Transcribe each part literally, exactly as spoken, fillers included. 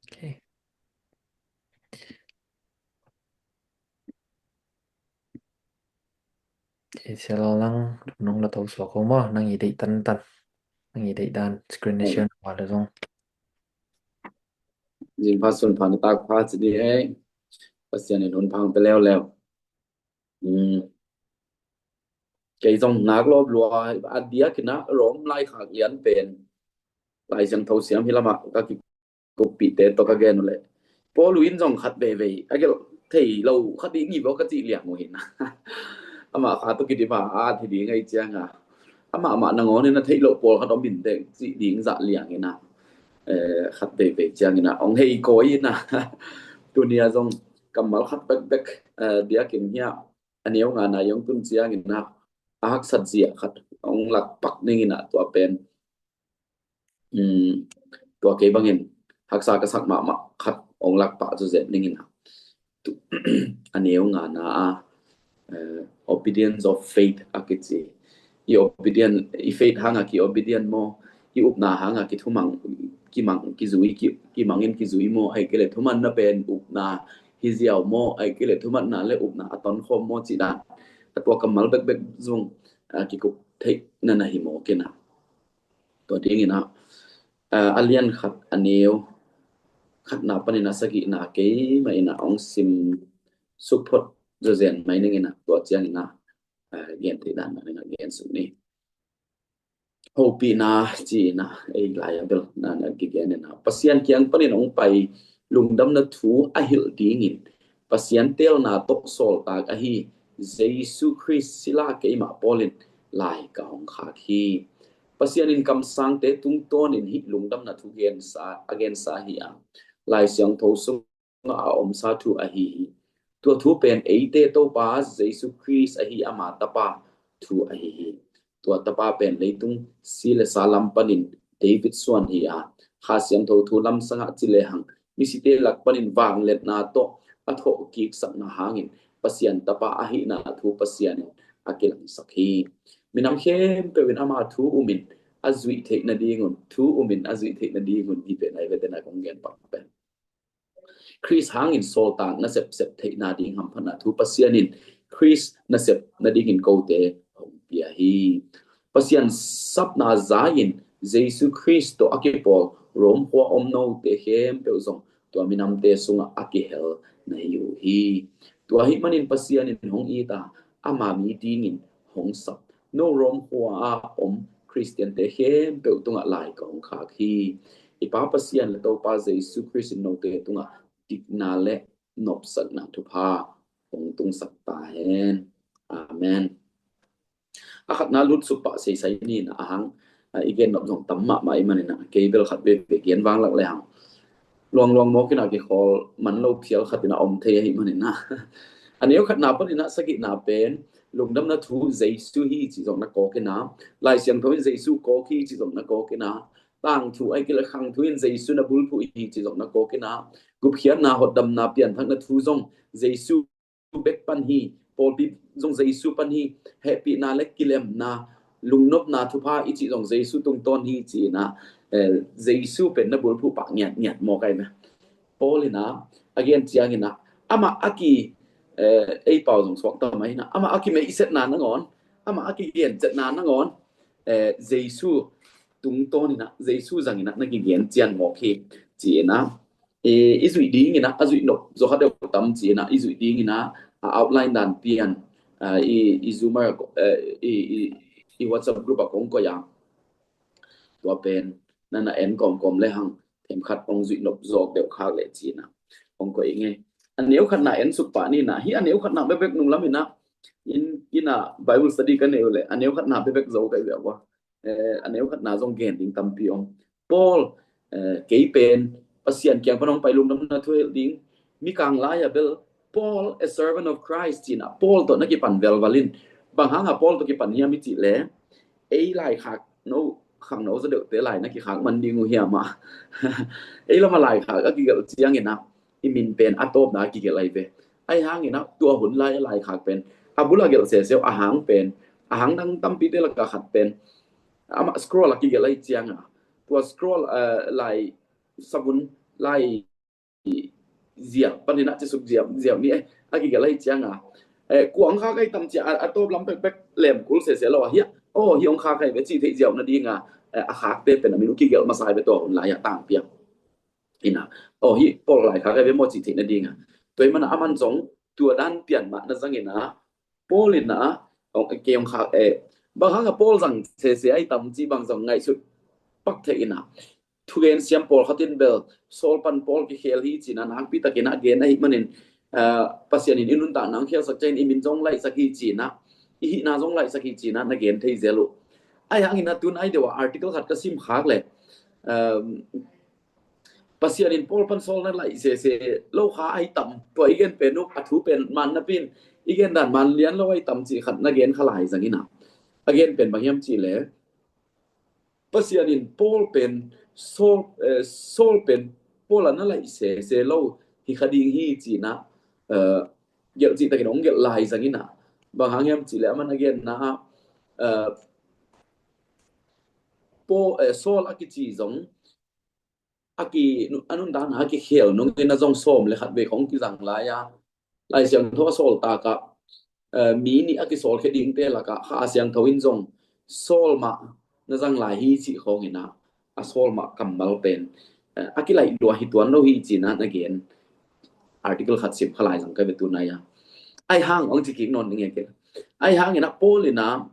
Okay. Sia Lal, nang nong la to suak ko maw, nang i deih tantan, nang i deih dan screen na share na wa le zong. Zin pha sun pha na tak pha ci di ei. Pasian in hun pha hong pia leuleu. Kei zong nak lawp lua a diakin ah Rom laikhak lian pen Lai Siangtho siam hi lamah ka kikuppihte tawh ka gen uh leh Paul uh in zong khat veivei a gelh thei lo khat i ngi baw ka cih liang uh hi na. Amah kha tawh kidim a at hi ding ahi cianga amah mah nangawn in a theih loh pawl khat om in teh cih ding zah liang in a khat veivei ciangin a hong hei kawi in a. Tuni a zong kammal khat bekbek biakinn hiah a neu nga na i hong tun ciangin a a haksat zia khat hong lak pak ning in a tua pen tua kei bangin haksa ka sak mahmah khat hong lak pak zuzet ning in a a neu nga na a obedience of faith a kici. I obedient, i faith hanga ki obedient maw, i upna hanga ki thumang, ki mang, ki zui, ki, ki mangin ki zui maw, ai kile thumanna pen upna hi ziau maw, ai kile thumanna le upna a tonkhawm maw ci dan a tua kammal bekbek zong kikup theih na na hi maw kina. Tua dingin a a lian khat a neu khatna panin a sagihna keimah in a hong sim sukphot zozen mai ning in a tua ciangin a gen theih dan mah ning a gen suk ni. Hopihna ci in a ei lai a bel na na kigen in a Pasian kiang panin hong pai lungdamna thu a hilh dingin Pasian teelna tawh sawltak ahi Jesu Khrist sila keimah Paul in lai ka hong khak hi. Pasian in kamsangte tungtawnin hih lungdamna thu gensa a gensa hi a Lai Siangtho sung a omsa thu ahi hi. Tua thu pen eite Topa Jesu Khrist ahi ama tapa thu ahi hi. Tua tapa pen leitung si le sa lam panin David suan hi a Kha Siangtho thu lamsangah ci lehang misite lak panin vangliatna tawh a thawhkiksakna hangin Pasian tapa ahihna thu Pasian in a kilangsak hi. Minam khempeuh in ama thu umin a zuih theih nadingun thu umin a zuih theih nadingun hi pen ai vete na kong gen pak pen Khrist hangin sawltak nasep sep theihna ding hamphatna thu Pasian in Khrist nasep nadingin kote hong pia hi. Pasian sapna za-in Jesu Khrist tawh a kipawl Rom khua om note khempeuh zong tua minamte sungah a kihel na hi uh hi. Tua hih manin Pasian in hong it a ama mi dingin hong sap no Rom khua a om Khristiante khempeuh tungah lai ka hong khak hi. I Pa Pasian le Topa Jesu Khrist in note tungah dikna le nopsakna thupha hong tungsak ta hen. Amen. A khatna lutsuk pah seisai ni na ahang i gen nop zong tam mahmah i manin a kei bel khat veve gen vanglak le hang luangluang mawk in a kikhawl man lo phial khat in a om thei ahi manin a a neu khatna panin a sagihna pen lungdamna thu Jesu hi ci zong na kawk in a Lai Siangtho in Jesu kawk hi ci zong na kawk in a tangthu ai kile khangthu in Jesu na bulphuh hi ci zong na kawk in a gupkhiatna hotdamna pianthakna thu zong Jesu bek pan hi. Pawlpi zong Jesu pan hi. Hehpihna le kilemna lungnopna thupha i cih zong Jesu tungtawn hi ci in a Jesu pen na bulphuh pah ngiatngiat mawk ai me. Paul in a a gen ciangin a amah a ki ei pau zong suak tam ahi na amah a ki meihsetna nangawn amah a ki gencetna nangawn Jesu tungtawn in a Jesu zangin a na kigen cian mawk hi ci in a i zuih dingin a a zuih nop zaw kha deuh tam ci in a i zuih dingin a a outline dan pian i i Zoom a i i WhatsApp group a kong koih a tua pen na na en kawmkawm le hang themkhat hong zuih nop zawk deuh khak leh ci in a hong koih i ngei. A neu khatna en suk pah ni na hi a neu khatna bebek nung lam in a in in a Bible study ka neu le a neu khatna bebek zo ka i ve a neu khatna zong gen ding tampi om. Paul kei pen Pasian kiang pan hong pai lungdamna thu hilh ding mikang lai a bel Paul a servant of Christ ci in a Paul tawh na kipan velval in bang hang a Paul tawh kipan hiam i cih le ei laikhak no khang no za deuhte lai na kikhak man ding uh hiam a ei lam a laikhak a kigelh ciangin a i min pen a tawpna a kigelh ai ve. Ai hangin a tua hun lai a laikhak pen a bul a gelh seseu a hang pen a hang dang tampite laka khat pen amah scroll a kigelh ai cianga tua scroll lai savun lai ziau panin a ci suk ziau, ziau ni, eh, a kigelh ahi cianga, eh, kua hong khak ahi tam ci a, a tawp lam pekpek lem kul sese lo a hia, oh, hih hong khak ahi ve cih theih ziau nadinga, eh, a khakte pen a min uh kigelh masa ahi ve tua hun lai-ah tangpi a. Ina, oh, hih Paul lai khak ahi ve maw cih theih nadinga. Tua hi mana aman zong tua dan pian mah na zangina, Paul ina, oh, kei hong khak, eh, bang hanga Paul zang sese ahi tam cih bang zong ngaihsut pak theih ina. Thugen siam pawlkhat in bel Saul pan Paul kikhel hi cina, nakpi takin a gen ahi manin, ah, Pasian in i nuntakna hong khelsak ciangin i min zong laihsak hi cina, i hihna zong laihsak hi cina na gen thei zel uh. Ahi hangin a tun ahi deuh a article khat ka sim khak le, um, Pasian in Paul pan Saul na laih sese lo kha ahi tam, tua i gen pen uh a thu pen man napi in i gen dan man lian lo ahi tam cih khat na gen kha lai zangina. A gen pen bang hiam cih le, Pasian in Paul pen Saul, eh, Saul pen Paul a na laih sese lo hi kha ding hi cina, eh, gelh cih takin hong gelh lai zangina. Bang hang hiam cih le aman a genna, eh, Paul, eh, Saul a kici zong a ki, a nuntakna a kikhel nungin a zong sawm le khat vei khong kizang lai a, Lai Siangtho a sawltak ah, eh, mi nih a kisawlkhia dingte lakah Kha Siangtho in zong Saul mah na zang lai hi cih khawngin ah, a Saul mah kammal pen, eh, a kilaih lua hi tuan lo hi cina na gen article khat sim kha lai zang ka ve tunai a. Ahi hang hong ci kik nawn ding e ke. Ahi hangin ah Paul in ah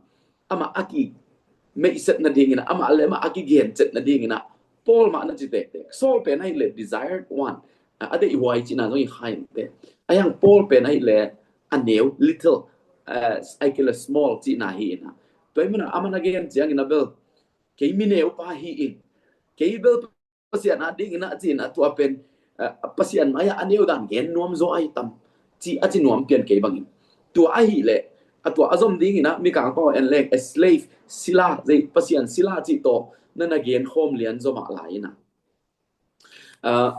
amah a kimeihset nadingin ah, amah le amah a kigencet nadingin ah Paul mah na ci tektek. Saul pen ahih leh desired one, a deihhuai cihna zong hi kha hi te. Ahi hang Paul pen ahih leh a neu, little, eh, ahih kei leh small cihna hi in ah. Tua ahih manin ah aman a gen ciangin ah bel kei mi neu pa hi in, kei bel Pasian a dingin ah ci in ah tua pen, eh, Pasian mai-ah a neu dan gen nuam zaw ahi tam ci a ci nuam pian kei bangin. Tua ahih leh a tua a zom dingin ah Mikang pau en leng, a slave, sila, zei, Pasian sila cih tawh na na gen khawm lian zaw mah lai in ah. Ah,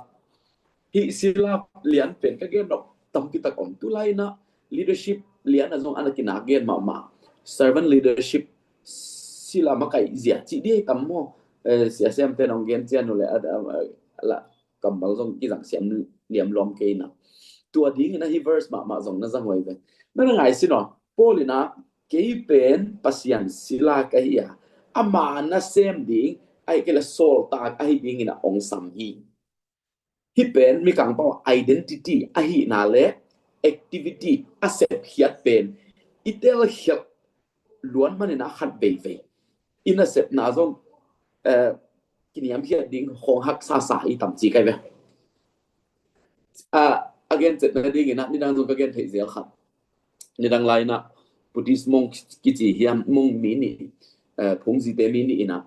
hih sila lian pen ka gen nop tampi tak om. Tu lai in ah leadership lian ah zong a na kinak gen mahmah. Servant leadership, sila makaih zia cih dih tam maw? Eh, Sia Siam ten hong gen cian uh le, a, a, a, la, kammal zong kizang siam liam lawm kei na. Tua dingin ah hih verse mahmah zong na zang huai ve. Na na ngai sin aw, Paul in ah kei pen Pasian sila ka hi a, ama nasem ding, ahih kei leh sawltak ahi dingin ah hong sam hi. Hih pen Mikang pau identity ahihna le activity a sepkhiat pen i telkhiat luan manin ah khat veivei i nasepna zong, eh, kiniamkhiat ding khawng haksa sa i tam ci kai ve. Ah, a gencet nadingin ah nidang zong ka gen theih zel khat. Nidang lai in ah Buddhist monk kici hiam, monk mi nih, eh, phungzite mi nih in ah,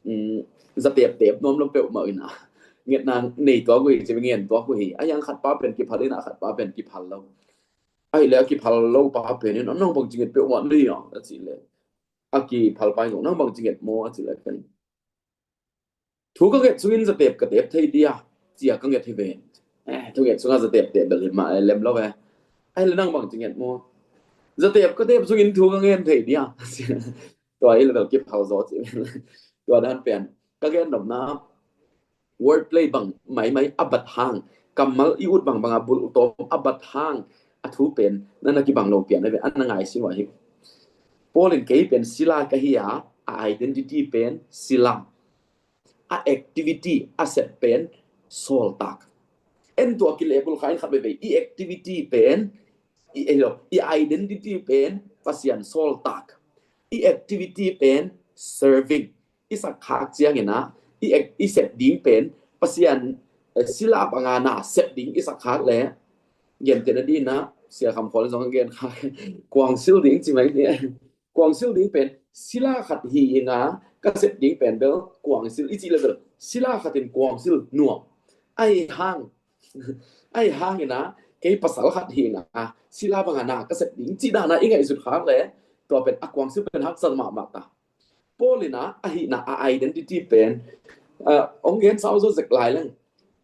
mm, zateptep nuam lo peuhmah in ah, ngetna nei tuak uh hi ci, ngen tuak uh hi. Ahi hang khat pa pen kiphal in ah khat pa pen kiphal lo. Ahih leh a kiphal lo pa pen in ah, nang bang ci nget peuhmah ni a, a cih leh a kiphal pa in zong, nang bang ci nget maw a cih leh pen thu ka nget sungin zatep ka tep thei dia, ci a ka nget hi ven. Eh, thu nget sungah zatep tep bel hi mah, eh, lem lo ve. Ahih leh nang bang ci nget maw? Zatep ka tep sungin thu ka ngen thei dia. Tua hi leh bel kiphal zaw ci. Tua dan pen ka gen nopna, wordplay bang maimai a bat hang, kammal i ut bangbang a bulh tawm a bat hang, a thu pen na na kibang lo pian a ve, a na ngai sin uh ahi. Paul in kei pen sila ka hi a, a identity pen sila, a activity a sep pen sawltak. En tua kilebul kha in khat veivei, i activity pen, i, eh, lo, i identity pen Pasian sawltak, i activity pen serving. I sak khak ciangin ah i, i sep ding pen Pasian, eh, sila banga na sep ding i sak khak leh, gentehna dingin ah Sia Kham Khawl zong gen khak, kuangsil ding ci mai ni. Kuangsil ding pen sila khat hi inga, ka sep ding pen bel kuangsil i cih leh bel sila khat in kuangsil nuam. Ahi hang, ahi hangin ah kei pasal khat hi inga, sila banga na ka sep ding cih dan a i ngaihsut khak leh, tua pen a kuangsil pen haksa mahmah ta. Paul in ah ahihna, a identity pen, ah, hong gen sau zaw zek lai leng.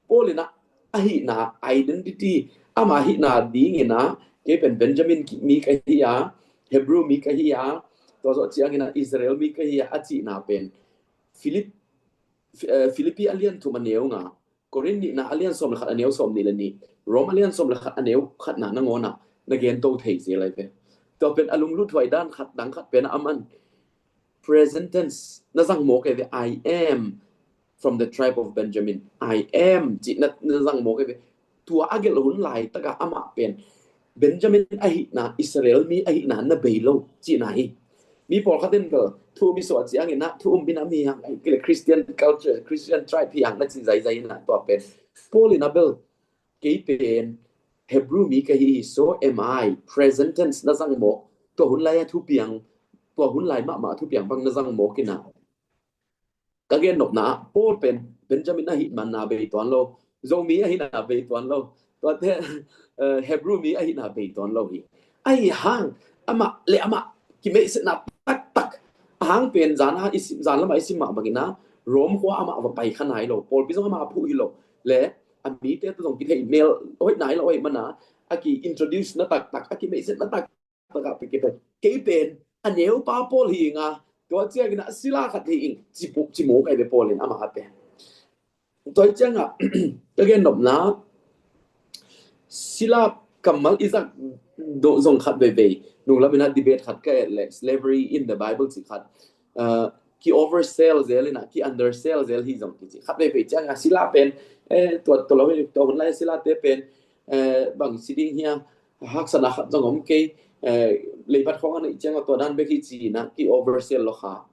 Paul in ah ahihna, identity, ama hihna dingin ah kei pen Benjamin mi ka hi a, Hebrew mi ka hi a, tua zawh ciangin ah Israel mi ka hi a, a cihna pen Philip, eh, Philippi a lian thum a neu nga Korin nihna a lian sawm le khat a neu sawm nih le nih, Rom a lian sawm le khat a neu khatna nangawnah na gen to thei zel lai ve. Tua pen a lungluthuai dan khat dang khat pen a man present tense na zang mawk e ve, "I am from the tribe of Benjamin." "I am," cih na, na zang mawk e ve. Tua a gelh hun laitaka amah pen Benjamin ahihna, Israel mi ahihna na bei lo cihna hi. Mi pawlkhat in bel thu um i suah cianginah thu um bina mi hang, ai kile Christian culture, Christian tribe hi hang na ci zaizai inah tua pen Paul inah bel kei pen Hebrew mi ka hi hi, so am I, present tense na zang mawk, tua hun lai a thupiang, tua hun lai mahmah thupiang bang na zang mawk inah. Ka gen nopna ah Paul pen Benjamin ahih manna bei tuan lo, Zomi ahihna bei tuan lo, tuate Hebrew mi ahihna bei tuan lo hi. Ahi hang amah le amah kimeihsetna taktak a hang pen zan a i sim, zan lamah i sim mah bangina Rom khua amah va pai kha nai lo, pawlpi zong amah a phuh hi lo, le a mite tu zong kithei mel hoih nai lo ahi mana a ki introduce na taktak, a kimeihsetna taktak takah pe kei pen a neupa Paul hi nga, tua ciangin a Sila khat hi ing, ci mawk ai ve Paul in amah a pen. Tua ciangah ka gen nopna Sila kammal i zak zong khat veivei, nunglam inah debate khat ka et le, Slavery in the Bible ci khat, ki oversell zel inah ki undersell zel hi zong kici khat veivei ciangah Sila pen tua tua lo hi, tua hun lai Sila te pen bang ci ding hia, haksatna khat zong om kei, leibat khawng a neih ciangah tua dan bek hi ci inah ki oversell lo kha,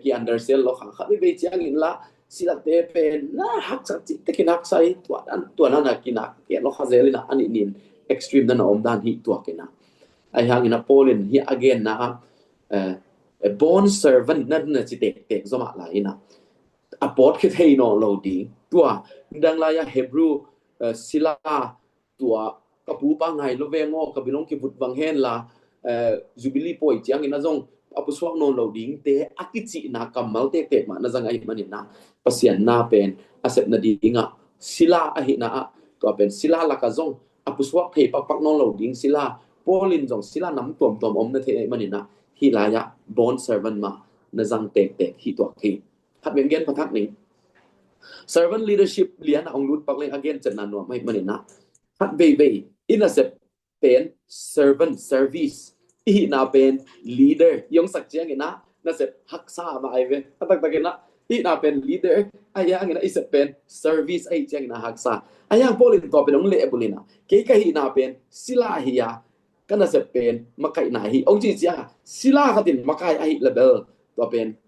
ki undersell lo kha, khat veivei ciangin la Sila te pen na haksa cih tekin haksa hi, tua dan tua na na kinak kei lo kha zel inah a nih nin extreme na na om dan hi tua kei na. Ahi hang inah Paul in hi a genna ah a bond servant na na ci tektek zomah lai inah a pawt khit thei nawn lo ding, tua dang lai a Hebrew Sila tua ka pupa ngai lo veng aw, ka bilong kivut vang hen la Jubilee pawi ciangin a zong a pusuak nawn lo dingte a kicihna kammal tektek mah na zang ahi maninah Pasian na pen a sepna dingah Sila ahihna ah tua pen Sila laka zong a pusuak thei pakpak nawn lo ding Sila, Paul in zong Sila nam tuamtuam om na thei ahi maninah hih lai-ah bond servant mah na zang tektek hi tuak hi. Khat veng gen phathak ning. Servant leadership lian a ong lut pak leng a gen cetna nuam ahi maninah khat veivei i nasep pen servant, service, i hihna pen leader i ong sak cianginah nasep haksa mah ahi ve. A taktakinah i hihna pen leader ahi hanginah i sep pen service ahi cianginah haksa. Ahi hang Paul in tua pen ong lehbul inah kei ka hihna pen Sila hi a ka nasep pen makaihna hi ong ci ciangah Sila khatin makai ahi lebel tua pen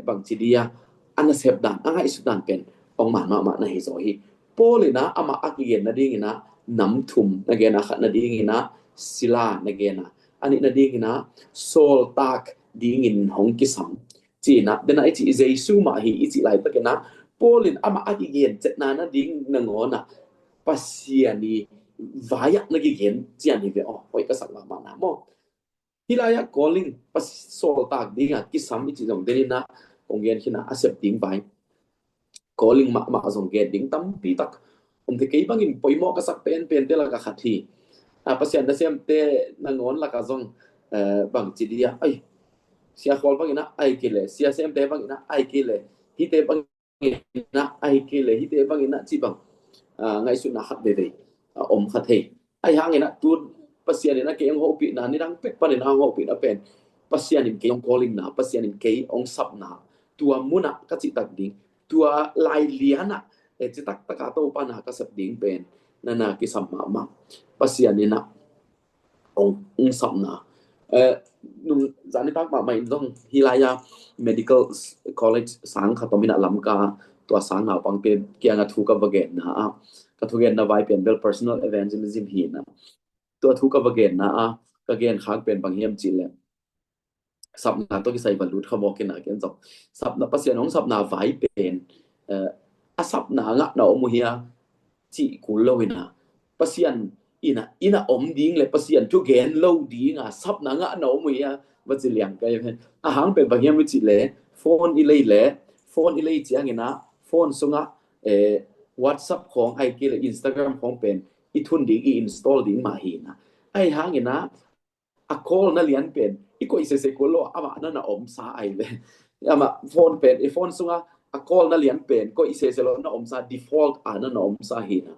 bangci dia a nasep dan a ngaihsut dan pen ong man mahmah na hi zaw hi. Paul inah amah a kigen nadinginah nam thum na gena, khat nadinginah Sila na gena, a nih nadinginah sawltak dingin hong kisam ci inah, dena i cih Jesu mah hi i cih laitakinah Paul in amah a kigen cetna nading nangawnah Pasian i vai-ah na kigen cian hi ve aw, hoih ka sak mahmah na maw. Hih lai-ah calling, sawltak dingah kisam i cih zong deninah kong gen khinah a sep ding vai, calling mahmah zong gen ding tampi tak om thei. Kei bangin poimawh ka sak penpente lakah khat hi. Pasian nasemte nangawn lakah zong bangci dia, ai, Sia Khual banginah ai kei le, Sia Semte banginah ai kei le, hihte bang inah ai kei le, hihte banginah cih bang ngaihsutna khat veivei a om kha thei. Ahi hanginah tu Pasian inah kei hong hopihna, nidang pek paninah hong hopihna pen Pasian in kei hong callingna, Pasian in kei hong sapna, tua munah ka cihtak ding, tua lailianah citaktaka Topa na ka sep ding pen nana kisam mahmah. Pasian inah ong sapna. Nung zanitak mahmah in zong hih lai-a medical college sang khat om inah Lamka, tua sang naupangte kiangah thu ka va genna ah, ka thugenna vai pen bel personal evangelism hi inah, tua thu ka va genna ah ka gen khak pen bang hiam cih leh sapna tawh kisai va lut kha mawk inah ken zong sapna, Pasian hong sapna vai pen a sapna ngah na om uh hia cih kul lo inah, Pasian inah, inah om ding le Pasian thu gen lo dinga sapna ngah na om uh hia va ci liang ka hi. A hang pen bang hiam i cih le phone i lei le, phone i lei cianginah phone sungah WhatsApp khawng ai kei le Instagram khawng pen i thun ding, i install ding mah hi inah. Ahi hanginah a call na lian pen i koih sese kul lo, amah nana omsa ai ve. Amah phone pen, i phone sungah a kawlna lian pen koih sese lo na omsa, default a na na omsa hi na.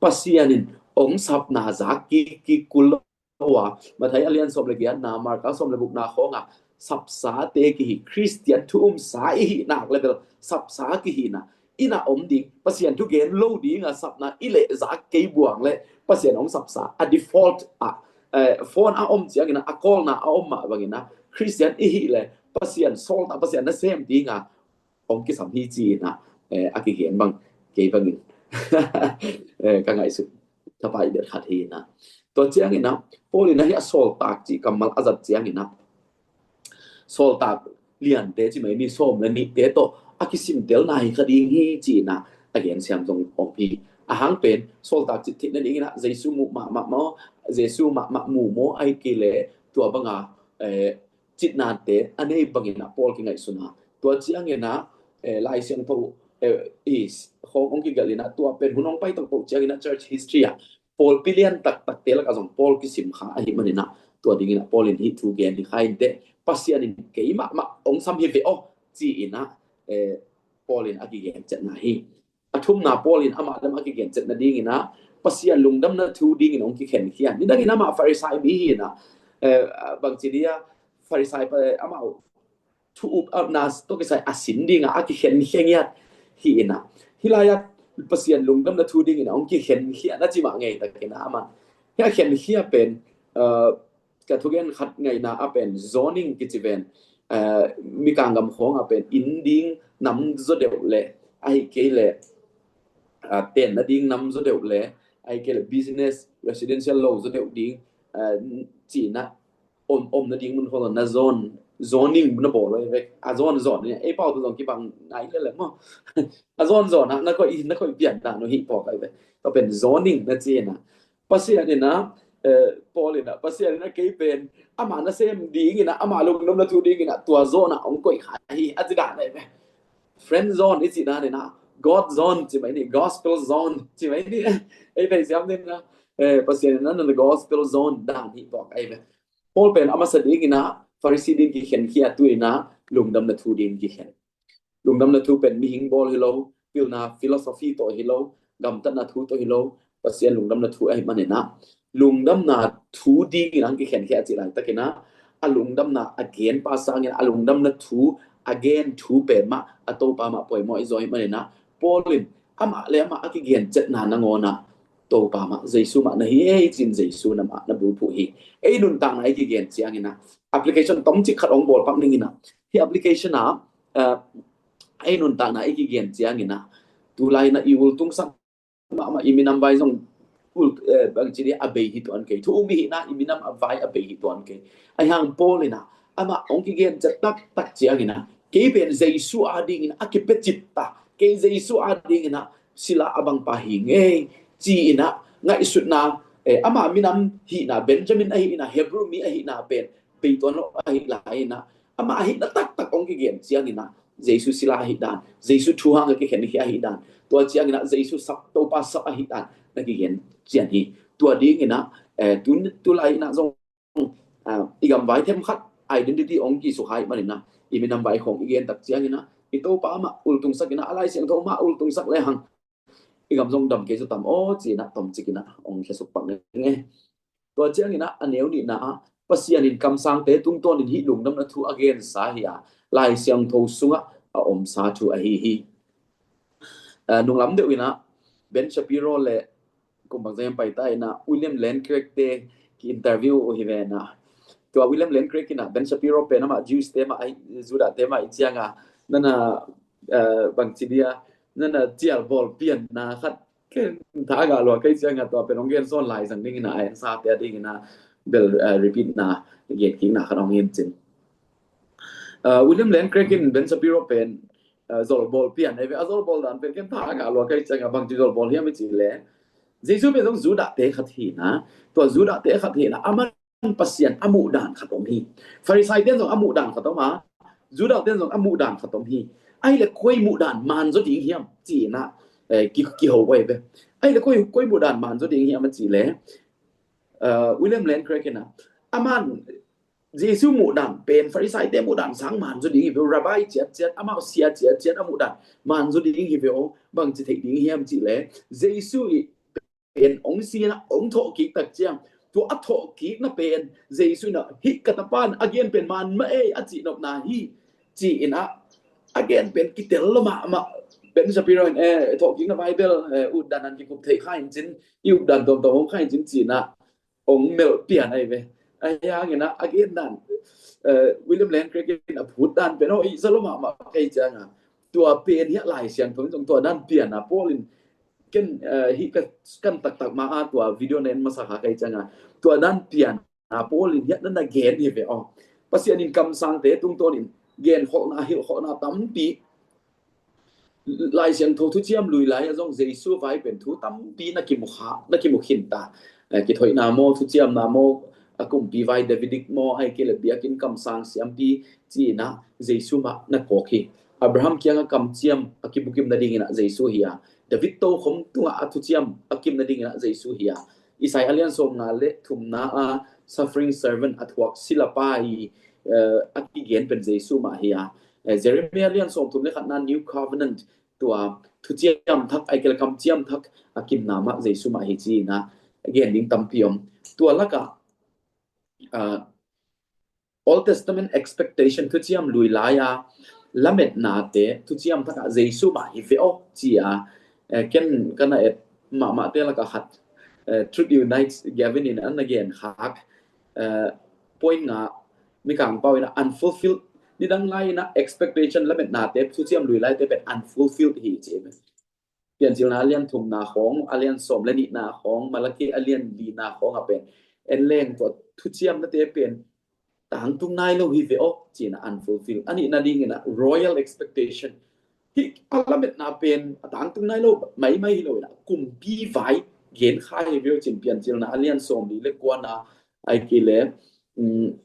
Pasian in ong sapna zak kik kik kul lo a, Mathai a lian sawm le giatna, Marka sawm le gukna khawng a sapsate kihi, Khristian thu umsa i hih nak le bel sapsa kihi na. I na om ding, Pasian thu gen lo ding a sapna i leh zak kei buang le Pasian ong sapsa a default a, eh, phone a om ciangin a, a kawlna a om mah bangin a, Khristian i hih le Pasian sawltak, Pasian nasem ding a ong kisam hi ci-in a, eh, a kigen bang kei bangin, eh, ka ngaihsut thapai bel khat hi na. Tua ciangin a, Paul in a hih a sawltak cih kammal a zat ciangin a, sawltak liante ci mai ni, sawm le nihte tawh a kisimtelna hi kha ding hi ci-in a, a gensiam zong om hi. A hang pen sawltak cih theihna dingin a, Jesu muh mahmah maw, Jesu mahmah mu maw, ahih kei le tua banga, eh, citnate a nei bangin a Paul kingaihsun a. Tua ciangin a, eh, Lai Siangtho, eh, i khawng ong kigelh in a, tua pen hun ong pai toktok ciangin a church history a pawlpi lian taktakte lakah zong Paul kisim kha ahih manin a, tua dingin a Paul in hih thu gen hi kha inteh, Pasian in kei mahmah ong sam hi ve aw ci-in a, eh, Paul in a kigen ciatna hi. A thumna, Paul in amah le amah a kigen ciat nadingin a, Pasian lungdamna thu dingin ong kikhenkhia. Nidangin amah Farisai mi hi na, eh, bangci dia Farisai pa, amah thu upna tawh kisai a sin ding a, a kikhenkhia ngiat hi na. Hih lai-ah Pasian lungdamna thu dingin a ong kikhenkhia na ci mah ngei takin a, amah hih a khenkhia pen, eh, ka thugen khat ngaihna a pen zoning kici ven, eh, Mikang gam khawng a pen inn ding nam zaw deuh le, ahih kei le, ah, tenna ding nam zaw deuh le, ahih kei le business, residential lo zaw deuh ding, eh, ci-in a om, omna ding mun khawng na zon, zoning na bawl lo vek, a zon zon ni, ei pau tu zong kibang ngai le le maw. A zon zon a, na koih, na koih pian na nu hi pawk ai ve. Tua pen zoning na ci-in a, Pasian in a, eh, Paul in a, Pasian in a kei pen amah nasem dingin a, amah lungdamna thu dingin a, tua zone ah ong koih kha hi, a ci dan ahi ve. Friend zone i ci dan in a, God zone ci mai ni, gospel zone ci mai ni. Ei pen siam ding a, eh, Pasian in a na gospel zone dan hi pawk ahi ve. Paul pen a masa dingin a, Pharisee ding kikhen khia, tu in a lungdamna thu ding kikhen. Lungdamna thu pen mihing bawl hi lo, pilna philosophy tawh hi lo, gamtatna thu tawh hi lo, Pasian lungdamna thu ahih manin a, lungdamna thu dingin ang kikhen khia a cih laitakin a, a lungdamna a genpa sangin a lungdamna thu a gen thu pen mah a Topa mah poimawh i zaw ahih manin a, Paul in amah le amah a kigen ciatna nangawn a Topa mah, Jesu mah na hi ei ci-in Jesu na mah na bulphuh hi. Ei nuntakna i kigen ciangin a, application tomcik khat ong bawlpak ning in a, hih application a, eh, ei nuntakna i kigen ciangin a, tulai in a i ultungsak mahmah i minam vai zong ul, eh, bangci dia a bei hi tuan kei. Thu um i hih na i minam a vai a bei hi tuan kei. Ahi hang Paul in a, amah ong kigen ciat taktak ciangin a, kei pen Jesu a dingin a kipia cip ta, kei Jesu a dingin a sila a bangpa hi ngei ci-in a ngaihsutna, eh, amah minam hihna, Benjamin ahihna, Hebrew mi ahihna pen bei tuan lo ahih lai in a, amah ahihna taktak ong kigen ciangin a, Jesu sila ahih dan, Jesu thu hang a kikhen hi ahih dan, tua ciangin a Jesu sap, Topa sap ahih dan na kigen cian hi. Tua dingin a, eh, tu, tulai in a zong, ah, i gamvai themkhat identity ong kisukha ahih manin a, i minam vai khawng i gen tak ciangin a, i Topa mah ultungsak in a, a Lai Siangtho mah ultungsak le hang i gam zong dam kei zaw tam aw ci-in a tomcik in a ong khia suk pak nge. Tua ciangin a, a neu nihna ah, Pasian in kamsangte tungtawnin hih lungdamna thu a gensa hi a, Lai Siangtho sungah a omsa thu ahi hi. Ah, nunglam deuh in a, Ben Shapiro le kum bangzah hiam paita in a, William Lane Craig te ki-interview uh hi ve na. Tua William Lane Craig in a, Ben Shapiro pen amah Jews te mah, Judah te mah i ciang a, nana, eh, bangci dia, nana cial bawl pianna khat ken tha ngah lua kei ciang a, tua pen ong gen sawn lai zang dingin a, a en sa te a dingin a bel, eh, repeat na, gen kikna khat ong gen cin. Eh, William Lane Craig in Ben Shapiro pen, eh, zol bawl pian ahi ve, a zol bawl dan pen ken tha ngah lua kei ciang a, bangci zol bawl hiam i cih le, Jesu pen zong Judah te khat hi na, tua Judah te khat hi na, aman Pasian a muh dan khat om hi. Pharisai ten zong a muh dan khat om a, Judah ten zong a muh dan khat om hi. Ahih le koi muh dan man zaw ding hiam ci-in a, eh, ki, kiho uh ahi ve. Ahih le koi, koi muh dan man zaw ding hiam a cih le, eh, William Lane Craig in a, aman Jesu muhdan pen Farisai-te muhdan sang manzaw ding hi ve uh. Rabbi ciatciat, amau sia ciatciat a muhdan manzaw ding hi ve uh. Bangci theih ding hiam cih leh Jesu i pen ong si-in ah ong thawhkik tak ciang, tua a thawhkikna pen Jesu in ah, "Hih ka tapa in a gen pen man mah ei," a cihnopna hi, ci-in ah a gen pen kitel lo mahmah. Ben Shapiro in, eh, thawhkikna Bible, eh, utdan an kikup thei kha in cin, i utdan tuamtuam om kha in cin, ci-in ah ong melh pian ahi ve. Ahi hangin ah a gen dan, eh, William Lane Craig in a phut dan pen, oh, i za lo mahmah kei ciang a, tua pen hiah Lai Siangtho in zong tua dan pian a, Paul in ken, eh, hih ka, kan taktak ma a tua video na en masa kha kei ciang a, tua dan pian a Paul in hiah na na gen hi ve aw. Pasian in kamsangte tungtawn in genkholhna, hilhkholhna tampi Lai Siangtho thuciam lui lai a zong Jesu vai pen thu tampi na kimu kha, na kimu khin ta. Eh, kithoihna maw, thuciamna maw, a kumpi vai Davidic maw, ahih kei leh biakinn kamsang siampi ci-in ah Jesu mah na kawk hi. Abraham kiangah kamciam a kibukim nadingin ah Jesu hi a, David tokhom tungah a thuciam a kim nadingin ah Jesu hi a, Isaiah a lian sawmnga le thumna a suffering servant, a thuak silapa i, eh, a kigen pen Jesu mah hi a, eh, Jeremiah a lian sawmthum le khatna New Covenant, tua thuciam thak, ahih kei leh kamciam thak a kimna mah Jesu mah hi ci-in ah gen ding tampi om. Tua lakah, ah, Old Testament expectation, thuciam lui lai a lametnate thuciam thak ah Jesu mah hi ve aw ci-a, eh, ken ka na et mahmahte lakah khat, eh, Truth Unites Gavin in a na gen khak, eh, point nga, Mikang Pau in ah unfulfilled, nidang lai in ah expectation lametnate, thuciam lui laite pen unfulfilled hi ci. Piancilna a lian thumna khawng, a lian sawm le nihna khawng, Malaki a lian lina khawng ah pen en leng tua thuciamnate pen tangtung nai lo hi ve aw ci-in ah unfulfilled. A nihna dingin ah royal expectation, hih a lametna pen a tangtung nai lo maimai hi lo in ah kumpi vai gen kha hi ve aw ci-in Piancilna a lian sawmli le kuana, ahih kei leh, um,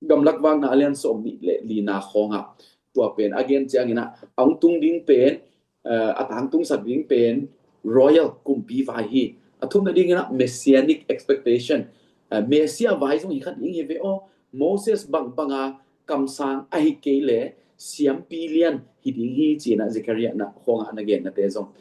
Gamlak Vakna a lian sawmnih le lina khawngah tua pen a gen ciangin ah a hong tung ding pen, eh, a tangtungsak ding pen royal, kumpi vai hi. A thumna dingin ah messianic expectation, eh, Messiah vai zong hi kha ding hi ve aw. Moses bangbanga kamsang ahih kei leh siampi lian hi ding hi ci-in ah Zechariah na khawngah na gennate zong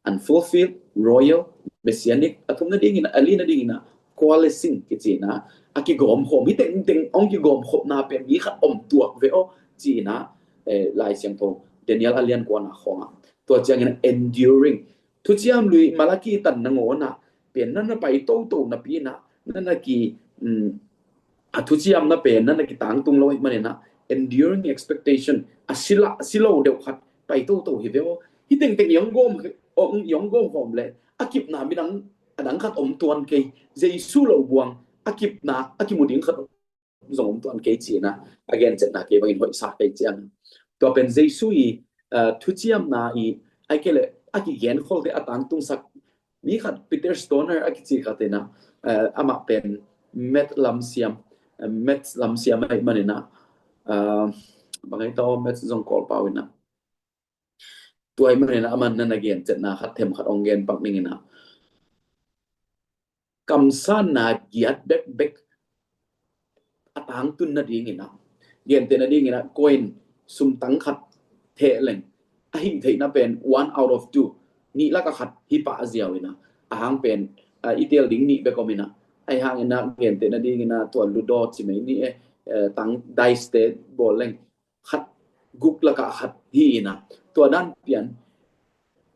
unfulfilled, royal, messianic, a thumna dingin ah, a lina dingin ah coalescing kici-in ah a kigawmkhawm, hih tengteng hong kigawmkhopna pen mi khat om tuak ve aw ci-in ah, eh, Lai Siangtho Daniel a lian kuana khawngah. Tua ciangin ah enduring, thuciam lui Malaki tan nangawn ah pen na na pai toto napi-in ah na na ki, um, a thuciamna pen na na kitangtung lo ahih manin ah enduring expectation, a sila, a si lo deuh khat pai toto hi ve aw. Hih tengteng i hong gawm, i hong gawmkhawm leh a kipna midang a dang khat om tuan kei, Jesu lo buang a kipna a kimu ding khat zong om tuan kei ci-in ah a gencetna kei bangin hoihsa kei ciang. Tua pen Jesu i, eh, thuciamna i, ahih kei leh a kigenkholte a tangtungsak mi khat Peter Stoner a kici khat in ah, eh, amah pen math lamsiam, eh, math lamsiam ahih manin ah, eh, bang ai tawh math zong Kawlpau in ah. Tua ahih manin ah aman na na gencetna khat them khat hong gen pak ning in ah, kamsanna giat bekbek a tangtun nadingin ah, gentehna dingin ah, koi in sumtang khat theh leng a hih theihna pen one out of two, nih lakah khat hi pah a ziau in ah, a hang pen, ah, i teel ding nih bek om in ah, ahi hangin ah gentehna dingin ah tua Ludo ci mai ni e, eh, tang dice te bawl leng khat, guk lakah khat hi in ah, tua dan pian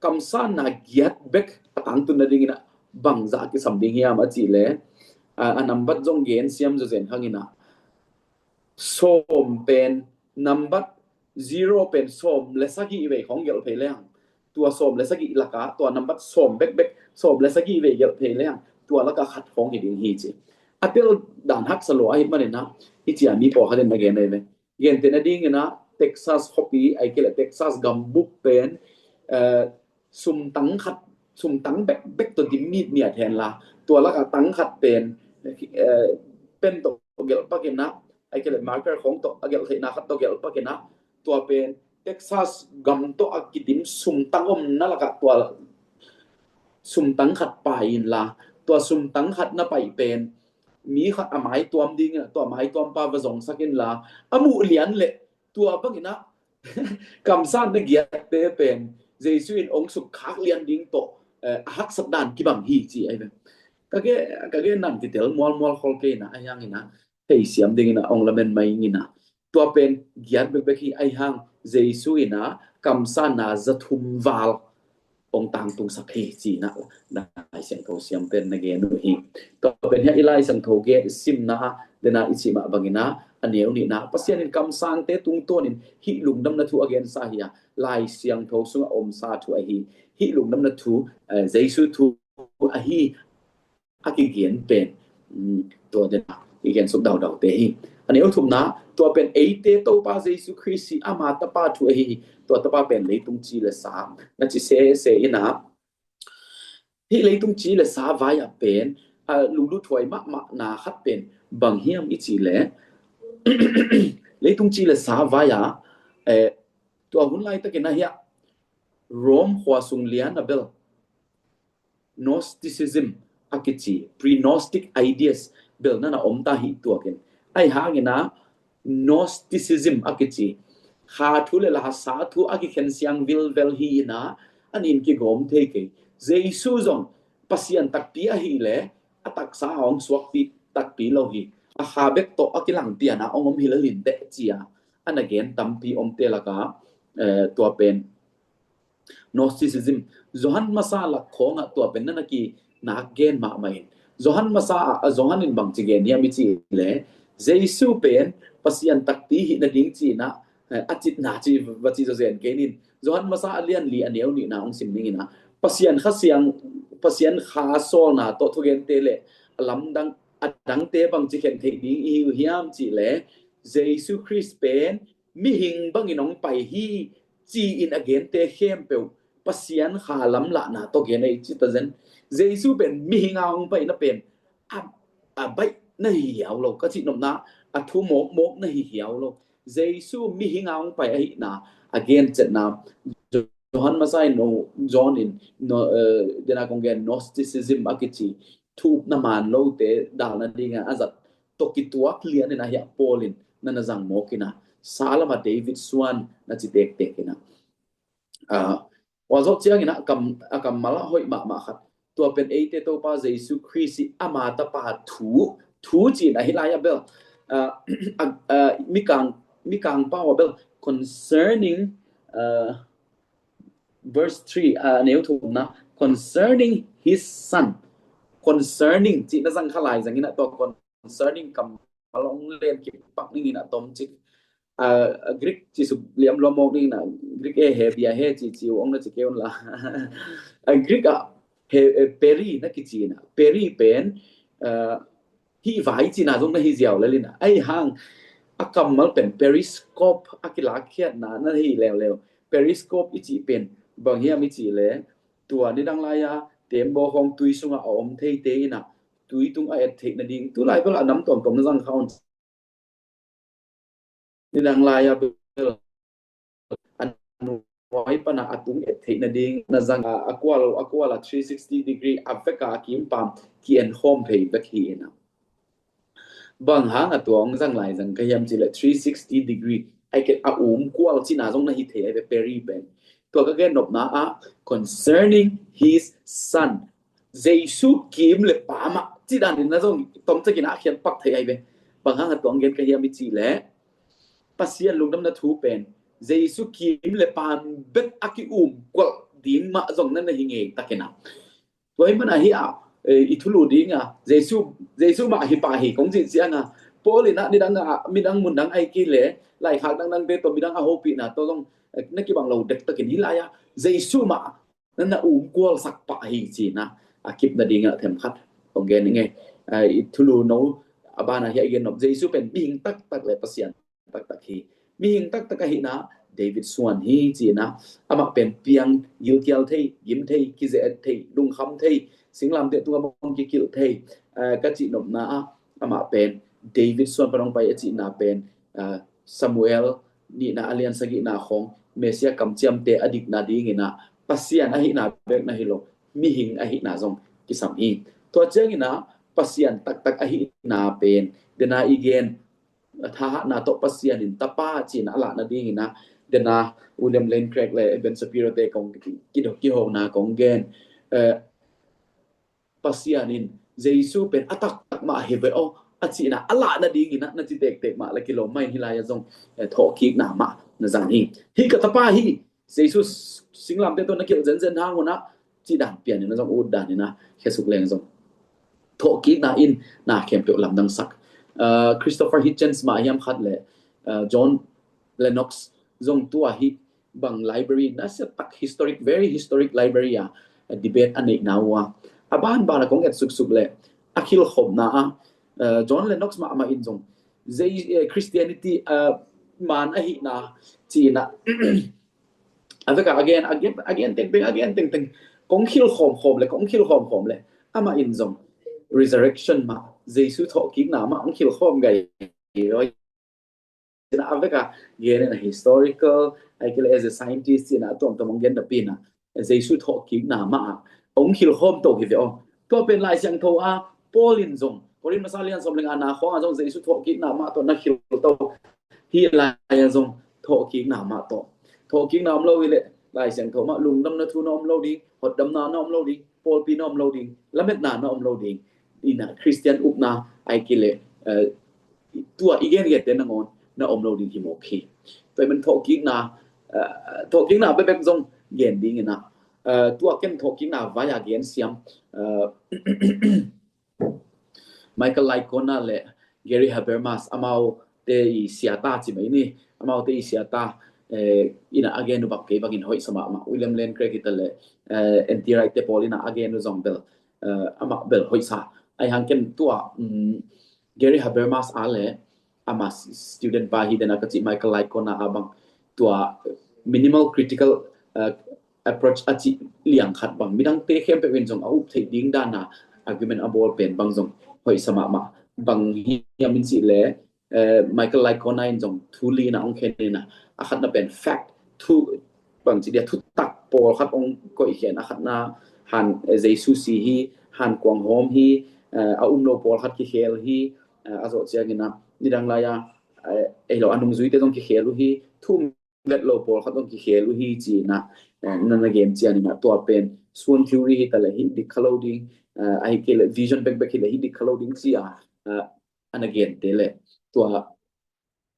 kamsanna giat bek a tangtun nadingin ah bangzah a kisam ding hiam a cih leh, a, a nambat zong gen siam zawzen hang in ah, sawm pen, nambat zero pen sawm le sagih vei khawng gelh phei leng, tua sawm le sagih lakah tua nambat sawm bekbek, sawm le sagih vei gelh phei leng, tua lakah khat khawng hi ding hi ci. A tel dan haksa lua ahih manin ah, hih ci-a mi pawlkhat in na gen ahi ve. Gentehna dingin ah Texas khuapi, ahih kei leh Texas gambup pen, eh, sumtang khat, sumtang bekbek tawh dim mitmiat hen la, tua lakah tang khat pen, eh, pen tawh gelh pak in ah, ahih kei leh marker khawng tawh a gelh theihna khat tawh gelh pak in ah, tua pen Texas gam tawh a kidim sumtang omna lakah tua sumtang khat pai in la, tua sumtang khat na pai pen mi khat a mai tuam dingin ah, tua mai tuampa va zongsak inla, a muh lian leh tua bangin ah kamsang na giatte pen Jesu in ong sukkhak lian ding tawh, eh, a haksat dan kibang hi ci ahi ve. Ka gen, ka gen nang kitel mualmual khol kei in ah, ahi hangin ah theisiam dingin ah ong lamen mai ing in ah, tua pen giat bekbek hi. Ahi hang Jesu in ah kamsang na za thum val ong tangtungsak hi ci in ah Lai Siangtho siam pen na gen uh hi. Tua pen hiah i Lai Siangtho gen simna ah, den ah i cih mah bangin ah, a neu nihna, Pasian in kamsangte tungtawnin hih lungdamna thu a gensa hi a, Lai Siangtho sungah omsa thu ahi. Hih lungdamna thu, eh, Jesu thu ahi a kigen pen, mm, tua den ah i gen suk daudaute hi. A neu thumna, tua pen eite Topa Jesu Khrist hi, ama tapa thu ahi hi. Tua tapa pen leitung ci le sa na ci sese in ah, hih leitung ci le sa vai ah pen, a, lunglut huai mahmahna khat pen bang hiam i cih leh, leitung ci le sa vai ah, eh, tua hun laitakin ah hiah Rome khua sung lian ah bel Gnosticism a kici, pre-Gnostic ideas bel na na om ta hi tuakin. Ahi hangin ah Gnosticism a kici, kha thu le la sa thu a kikhen siang vilvel hi in ah, a nin kigawm thei kei. Jesu zong Pasian takpi ahih leh a taksa a hong suakpi takpi lo hi. A kha bek tawh a kilang pian ah hong om hi lel inteh ci a, a na gen tampi omte lakah, eh, tua pen Gnosticism. Johan masa lak khawngah tua pen na na kinak gen mahmah in. Johan masa ah, a Johan in bangci gen hiam i cih leh, Jesu pen Pasian takpi hih nading ci in ah, eh, a citna ci va ci zawzen kei nin. Johan masa a lian li a neu nihna hong sim ning in ah, Pasian Kha Siang, Pasian Kha sawlna tawh thugente le a lamdang, a dangte bangci khen theih ding i hi uh hiam cih leh, Jesu Khrist pen mihing bangin hong pai hi ci-in a gente khempeuh Pasian Kha lamlahna tawh gen ahi ci ta zen. Jesu pen mihing a hong paina pen a, a baih na hi hiau lo, ka cih nopna, a thu mawkmawk na hi hiau lo. Jesu mihing a hong pai ahihna a gencetna, Johan masa in, no, John in, no, eh, den a kong gen Gnosticism a kici, thupna man lote dalna dingin a zat tawh kituak lian in ah hiah Paul in na na zang mawk in ah, sa lam ah David Suan na ci tektek in ah. Ah, ua zawh ciangin ah kam, a kammal ah hoih mahmah khat. Tua pen eite Topa Jesu Khrist hi, ama tapa thu, thu ci in ah hih lai ah bel, ah, ah, ah, Mikang, Mikang pau ah bel concerning, ah, verse three, ah, neu thumna, concerning his son. Concerning cih na zang kha lai zangin ah tua concerning kammal hong len kipak ning in ah tomcik. Ah, Greek ci suk liam lua mawk ning in ah, Greek e he bia he ci ci uh hong na ci kei un la. Ah, Greek ah he, eh, peri na kici in ah. Peri pen, ah, hih vai cihna zong na hi ziau lel in ah. Ahi hang a kammal pen periscope a kilakkhiatna na hi leuleu. Periscope i cih pen bang hiam i cih leh, tua nidang lai-a teembaw khawng tui sungah a om theite in ah, tui tung a et theih nading, tu lai bel a nam tuamtuam na zang kha un. Nidang lai-a bel a nuai pan a tung et theih nading na zang a, a kual, a kual a three sixty degree a vek a kimpam ki-en khawm phei vek hi in ah. Bang hang a tua hong zang lai zang ka hiam cih leh three sixty degree, ai ke a um kual cihna zong na hi thei ai ve peri pen. Tua ka gen nopna ah concerning his son. Jesu kim le pa mah cih dan in na zong tomcik in a khiat pak thei ai ve. Bang hang a tua hong gen ka hiam i cih leh Pasian lungdamna thu pen Jesu kim le pa bek a ki-um kual ding mah zong na na hi ngei tak in ah. Tua hi man a hi a, eh, i thulu ding a, Jesu, Jesu mah hi pah hi kong cih ciang a, Paul in ah nidang a, midang mundang ai kei leh, laikhak dangdangte tawh midang a hopihna tawh zong, eh, na kibang lo dektak in hih lai-a Jesu mah na na um kualsak pah hi ci-in ah, a kip nading ah themkhat kong gen ning e. Eh, i thulu no a ban a hi a i gen nop, Jesu pen mihing taktak le Pasian taktak hi. Mihing taktak ahihna David suan hi ci-in ah, amah pen piang, gilkial thei, gim thei, kize-et thei, lungkham thei, singlamteh tungah bang kikilh thei, eh, ka cih nopna ah, amah pen David suan pan hong pai a cihna pen, eh, Samuel nihna a lian sagihna khawng Messiah kamciamte a dikna dingin ah Pasian ahihna bek na hi lo, mihing ahihna zong kisam hi. Tua ciangin ah Pasian taktak ahihna pen, dena i gen, thahatna tawh Pasian in Tapa ci-in a lah nadingin ah, dena William Lane Craig le Ben Shapiro te kong ki-, kihona kong gen, eh, Pasian in Jesu pen a taktak mah hi ve aw, a cihna a lah nadingin ah, na ci tektek mah le kilawm mah in hih lai-ah zong, eh, thawhkikna mah na zang hi. Hih ka Tapa hi, Jesu singlamteh tawh na kilh zenzen hang un ah, cih dan pian in ah zong, ut dan in ah khesuk leng zong thawhkikna in na khempeuh lamdangsak. Uh, Christopher Hitchens mah hiam khat le, uh, John Lennox zong tua hih bang library, nasiatak historic, very historic library ah, uh, debate a neihna uh a, a banban ah kong et suksuk le, a khilkhopna ah, uh, John Lennox mahmah in zong, Christianity, uh, man ahihna ci-in ah, a vek ah a gen, a gen, a gen tengteng, a gen tengteng, kong khilkhawm khawm le, kong khilkhawm khawm le, amah in zong resurrection mah, Jesu thawhkikna mah hong khilkhawm gai hi. A vek ah gen in ah historical, ahih kei leh as a scientist ci-in ah a tuamtuam hong gen napi in ah, Jesu thawhkikna mah ah hong khilkhawm to hi ve aw. Tua pen Lai Siangtho ah Paul in zong, Korin masa lian sawm le nga na khawng ah zong Jesu thawhkikna mah tawh na khil to hi. Lai-ah zong thawhkikna mah tawh, thawhkikna om lo hi leh Lai Siangtho mah lungdamna thu na om lo ding, hotdamna na om lo ding, pawlpi na om lo ding, lametna na om lo ding. In ah Christian upna ahih kei leh, eh, tua i gengente nangawn na om lo ding hi mawk hi. Tua ahih man thawhkikna, eh, thawhkikna bekbek zong gen dingin ah, eh, tua ken thawhkikna vai-a gen siam, eh, Michael Licona le Gary Habermas, amaute i siata ci mai ni, amaute i siata, eh, in ah a gen uh bang kei bangin hoihsa mahmah. William Lane Craig hi ta le, eh, N T Wright te pawl in ah a gen uh zong bel, eh, amah bel hoihsa. Ahih hang ken tua, um, Gary Habermas a le ama student pa hi dena ka cih Michael Licona a bang, tua minimal critical, uh, approach a cih liang khat bang, midangte khempeuh in zong a up theih ding dana argument a bawl pen bang zong hoihsa mahmah. Bang hiam in cih le, eh, Michael Licona in zong thu li na hong khen in ah, a khatna pen fact, thu, bang ci dia, thutak pawlkhat hong koih khen. A khatna han, eh, Jesu si hi, han kuang hawm hi, eh, a um lo pawlkhat kikhel hi, eh, a zawh ciangin ah nidang lai-a, eh, ei lo a nungzuite zong kikhel uh hi, thu um vet lo pawlkhat zong kikhel uh hi ci-in ah, eh, na na gen ciangin ah tua pen swoon theory hi ta le hih dik kha lo ding, eh, ahih kei le vision bekbek hi le hih dik kha lo ding ci-a, eh, a na gente le tua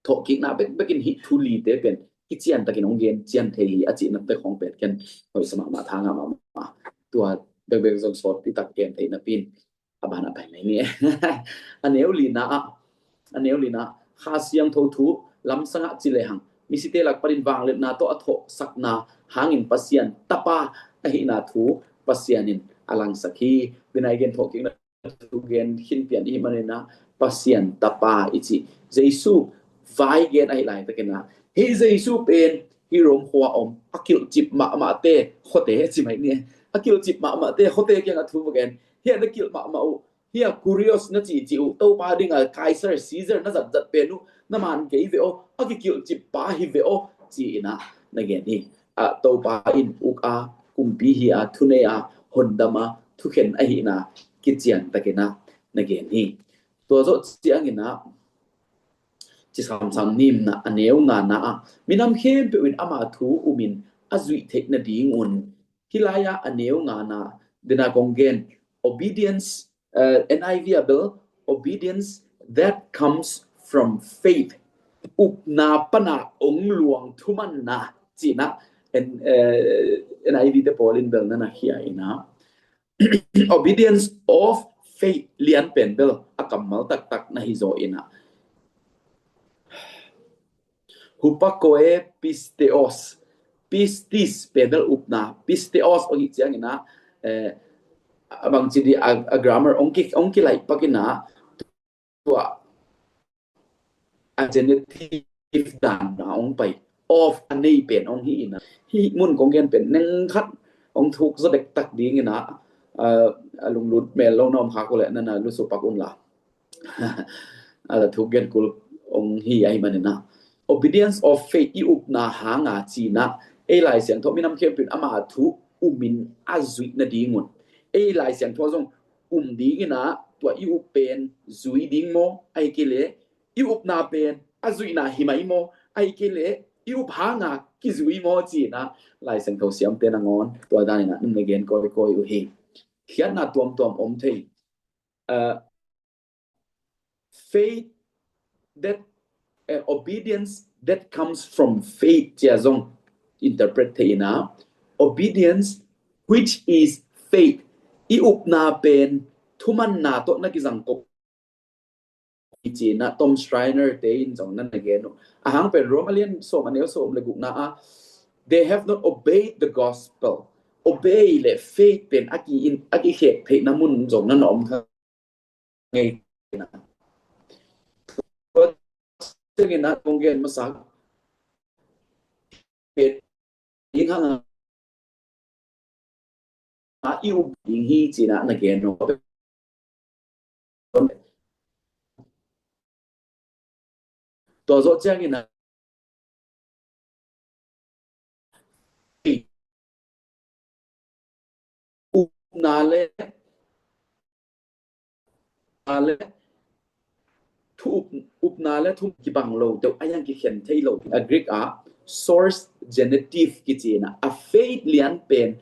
thawhkikna bekbek in hih thu lite pen kician takin hong gen cian thei hi a cihna pen khawng pen ken hoihsa mahmah, tha ngah mahmah. Tua bekbek zong sawt i tak gen theih napi in a banah pai mai ni. A neu lina ah, a neu lina ah, Kha Siangtho thu lamsang ah ci lehang, misite lak panin vangliatna tawh a thawhsakna hangin Pasian Tapa ahihna thu Pasian in a langsak hi. Tua i gen thawhkikna thu gen khin pian i hih manin ah Pasian Tapa i cih Jesu vai gen ahih laitakin ah, hih Jesu pen hih Rom khua om a kilhcip mahmahte khuate ci mai ni, a kilhcip mahmahte khuate kiangah thu va gen. Hih a na kilh mahmah uh, hih a kurios na cihcih uh, Topa dinga Kaisar, Caesar na zatzat pen uh na man kei ve aw, a kikilhcip pa hi ve aw ci-in ah na gen hi. Ah, Topa in uk a, kumpi hi a, thunei a, hondam a, thukhen ahihna kician takin ah na gen hi. Tua zawh ciangin ah, ci samsam nimna a neu ngana ah, minam khempeuh in ama thu umin a zuih theih nadingun, hih lai-ah a neu ngana, dena kong gen, obedience, uh, N I V a bel, obedience that comes from faith. Upna pana ong luang thumanna cihna, N-, uh, N I V te pawlin bel nana hia ina. Obedience of faith lian pen bel a kammal taktak na hi zaw ina. Hupakoe pisteos. Pistis pen bel upna. Pisteos ong hih ciangina, eh, a bangci di a, a grammar ong ki, ong kilaih pakina, tua a genitive dan na ong pai. Of a nei pen ong hi ina. Hih mun kong gen pen neng khat ong thuk zaw dektak dingina, a, a lunglut mel lo na om khak uh leh nana lusu pak unla. A la thuk gen kul ong hi ahi manina. Obedience of faith i upna hanga cina. Ei Lai Siangtho minam khempeuh in ama thu umin a zuih nadingun. Ei Lai Siangtho zong um dingina tua i up pen zui ding maw, ahih kei leh i upna pen a zuihna hi mai maw, ahih kei leh i up hanga kizui maw, ci-in ah Lai Siangtho siamte nangawn tua danin ah na gen kawikawi uh hi. Khiatna tuamtuam om thei. Uh, faith that, uh, obedience that comes from faith, ci-a zong interpret thei in ah, obedience, which is faith. I upna pen thumanna tawh na kizang kop, ci-in ah Tom Schreiner te in zong na na gen uh. A hang pen Rom a lian sawm, a neu sawm le gukna ah, they have not obeyed the gospel. Obey le faith pen a ki in, a kikhek theihna mun zong na na om kha ngei. Tua ciangin ah kong gen masa, ding hang a i up ding hi, ci-in ah na gen uh. Tua zawh ciangin ah upna le, upna le thu up, upna le thu kibang lo deuh a, a yang kikhen thei lo. A Greek ah source genitive kici in ah, a faith lian pen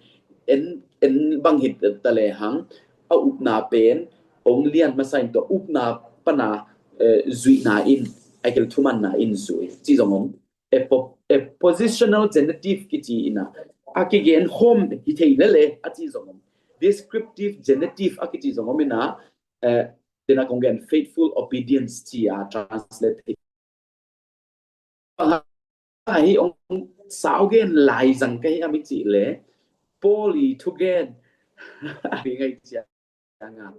en, en bang hi ta lehang, a upna pen ong lian masa in, tua upna pana, eh, zuihna in, a kel thumanna in zui ci zong om. A po-, a positional genitive kici in ah, a kigen khawm hi thei lele a ci zong om. Descriptive genitive a kici zong om in ah, eh, tena kong gen faithful obedience ci-a translate thei. Ahi ong sau gen lai zang ka hi a mi cih leh, Paul i thugen a hi ngai cia nga.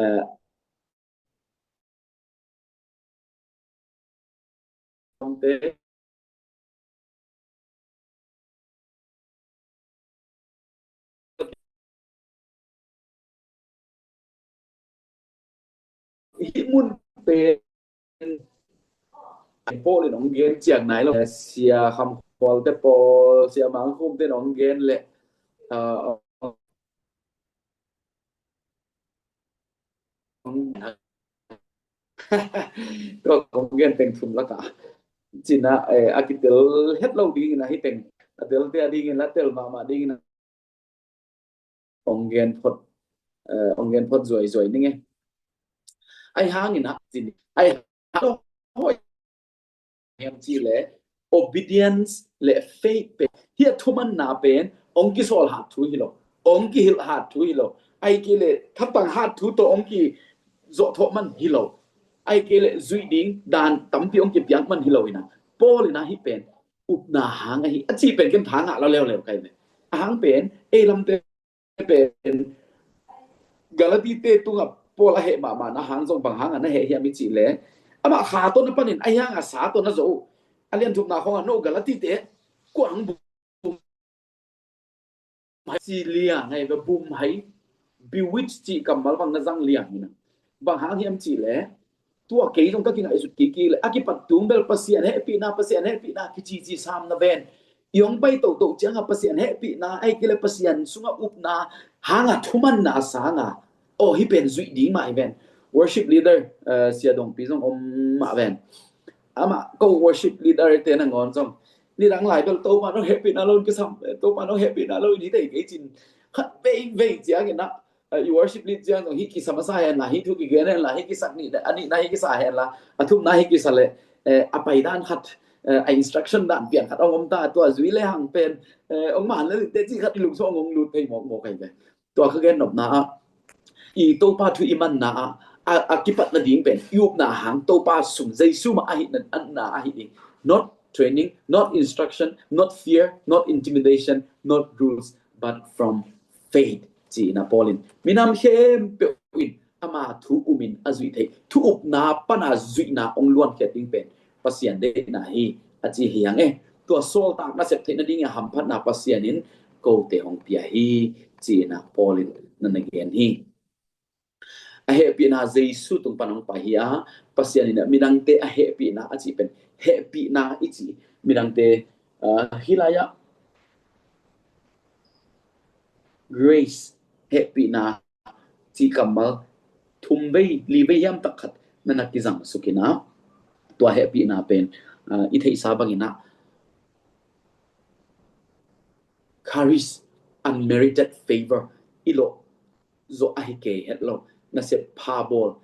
Eh, hih mun pen Paul in ong gen ciang nai lo. Sia Kham Khual te pawl, Sia Mang Khum te in ong gen leh, ah, tua kong gen teng thum laka cina, eh, a kitel het lo dingin a hi teng, a tel te a dingin la tel mahmah dingin a ong gen phot, eh, ong gen phot zuai zuai ning e. Ai hangin a cin ai hang hiam cih leh obedience le faith pen hi a thumanna pen ong kisawl hat thu hi lo, ong kihilh hat thu hi lo. Ai kei leh thatang hat thu tawh ong kizawh thawh man hi lo. Ai kei leh zuih ding dan tampi ong kipiak man hi lo in a, Paul in a hih pen upna hang ahi a cih pen ken tha ngah lo leuleu kai ve. A hang pen ei lamte pen Galati te tungah Paul a heh mahmahna hang zong bang hangah na heh hiam i cih leh, amah kha tawh na panin a hiangah sa tawh na zawh uh. A lian thumna khawngah no Galati te kuang bum hai ci liang hai ve, bum hai, bewitch cih kammal bang na zang liang hi na. Bang hang hiam cih leh, tua kei zong ka kingaihsut kik kik leh a kipat tung bel Pasian hehpihna, Pasian hehpihna kicici sam na ven. I ong pai toto ciangah Pasian hehpihna, ai kei leh Pasian sungah upna hangah thumanna sangah, aw, hih pen zuih ding mah hi ven. Worship leader, eh, Sia Dongpi zong om mah ven. Amah ko worship leader te nangawn zong nidang lai bel Topa nong hehpihna lo in kisam, Topa nong hehpihna lo in hi thei kei cin khat veivei ciangin ah, eh, i worship lead ciang zong hih kisa masa hen la, hih thu kigen hen la, hih kisak nih, a nihna hih kisa hen la, a thumna hih kisa leh, eh, a paidan khat, eh, a instruction dan pian khat ong om ta, tua zui lehang pen, eh, ong man lel te cih khat i lungsim ong lut thei mawkmawk ahi ve. Tua ka gen nopna ah, i Topa thu i manna ah, a, a kipat nading pen i upna hang Topa sung Jesu mah ahih na, na ahih ding. Not training, not instruction, not fear, not intimidation, not rules, but from faith, ci-in a Paul in minam khempeuh in ama thu umin a zuih theih, thu upna pana zuihna ong luankhiat ding pen Pasian deihna hi a ci hi hang e. Tua sawltak nasep theih nading a hamphatna Pasian in kote hong pia hi, ci-in a Paul in na na gen hi. A hehpihna Jesu tung pan hong pai hi a, Pasian in a midangte a hehpihna a cih pen hehpihna i cih midangte, ah, hih lai-ah grace, hehpihna cih kammal thum vei, li vei hiam tak khat na na kizang suk in ah, tua hehpihna pen, ah, i theihsa bangin ah, charis, unmerited favor, i lawh zawh ahi kei het lo, nasep pha bawl,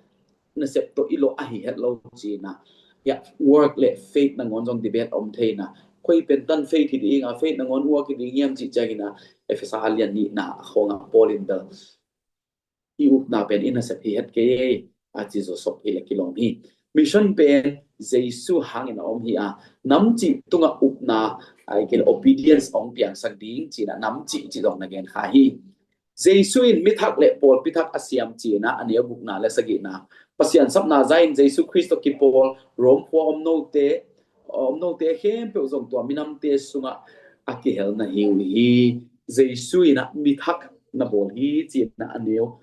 nasep tawh i lawh ahi het lo ci-in ah, ya, work le faith nangawn zong debate om thei in ah, koi pen tan faith hi ding a, faith nangawn work hi ding hiam cih ciangin ah, Efesa a lian nihna a khawng ah Paul in bel i upna pen i nasep hi het kei, a ci zawsop hi le kilawm hi. Mission pen Jesu hangin a om hi a, nam cih tungah upna, a, i kil obedience hong piangsak ding ci-in ah nam cih cih zong na gen kha hi. Jesu in mithak le pawlpi thak a siam ci-in ah a neu gukna le sagihna. Pasian sapna za-in Jesu Khrist tawh kipawl Rom khua om note, om note khempeuh zong tua minamte sungah a kihel na hi uh hi. Jesu in ah mithak na bawl hi ci-in ah a neu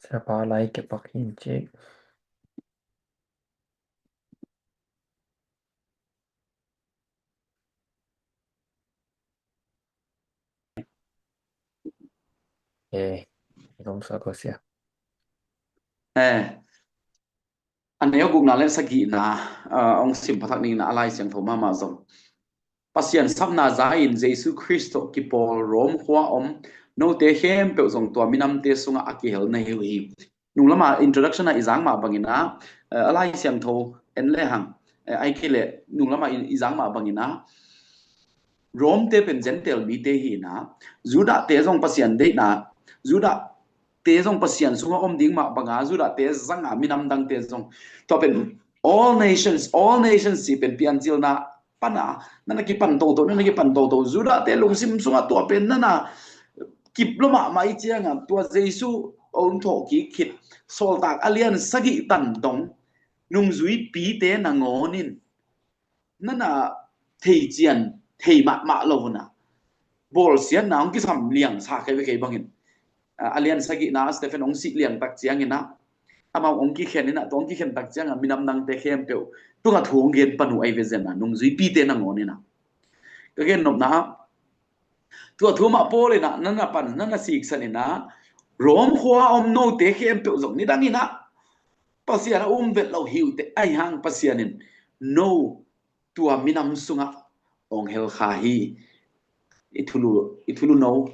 Siapa lai kepak hin cik. Eh, kong sa ko sia. Eh, a neu gukna le sagihna, ah, hong sim pha thak ning in ah a Lai Siangtho mahmah zong. Pasian sapna za-in Jesu Khrist tawh kipawl Rom khua om note khempeuh zong tua minamte sungah a kihel na hi uh hi. Nung lama introduction ah i zak mah bangin ah, eh, a Lai Siangtho en le hang, eh, ai kei le nung lama i, i zak mah bangin ah, Rom te pen Gentile mite hi in ah, Judah te zong Pasian deihna, Judah te zong Pasian sungah om ding mah banga, Judah te zanga minam dangte zong. Tua pen all nations, all nations cih pen Piancilna pana, na na kipan toto, na na kipan toto. Judah te lungsim sungah tua pen na na kip lo mahmah i cianga, tua Jesu hong thawh kik khit, Sawltak a lian sagih tan dong, nungzuipite nangawn in na na thei cian, thei mahmah lo hun a, bawlsiatna hong kisam liang sa kei ve kei bangin. A, a lian sagihna Stephen hong sih liang tak ciangin ah, amau hong kikhen in ah, tua hong kikhen tak ciangah minam dangte khempeuh tungah thu hong gen pan uh ahi ve zen a, nungzuipite nangawn in ah. Ka gen nopna ah, tua thu mah Paul in ah na na pan, na na siksan in ah, Rom khua om note khempeuh zong nidang in ah Pasian a um vet lo hi uh teh, ahi hang Pasian in no tua minam sungah hong hel kha hi. I thulu, i thulu no,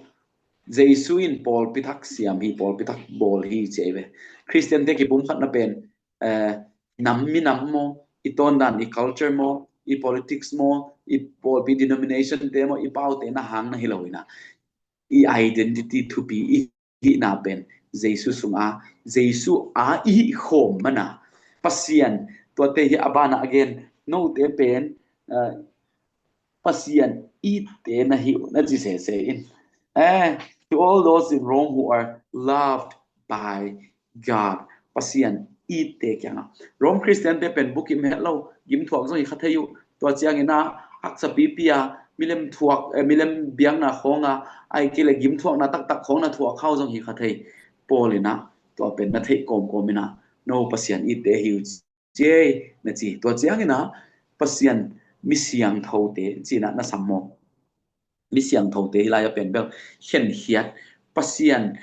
Jesu in pawlpi thak siam hi, pawlpi thak bawl hi ci ahi ve. Khristiante kipumkhatna pen, eh, nam minam maw, i tawndan, i culture maw, i politics maw, i pawlpi denomination te maw, i paute na hang na hi lo in ah, i identity thupi, i hihna pen Jesu sungah, Jesu a i hih khawm man a, Pasian, tuate hi a banah a gen, note pen, eh, Pasian itte na hi uh na ci sese in. Eh, to all those in Rome who are loved by God. Pasian itte kiangah. Rome Khristiante pen bukim het lo, gimthuak zong hi kha thei uh. Tua ciangin ah haksa pipi a, milem thuak, eh, milem biakna khawng a, ai kei le gimthuakna taktak khawng na thuak khau zong hi kha thei. Paul in ah, tua pen na theih kawmkawm in ah, no Pasian itte hi uh ciei na ci. Tua ciangin ah Pasian mi siangthote ci-in ah na sam maw? Mi siangthote hi lai a pen bel khenkhiat, Pasian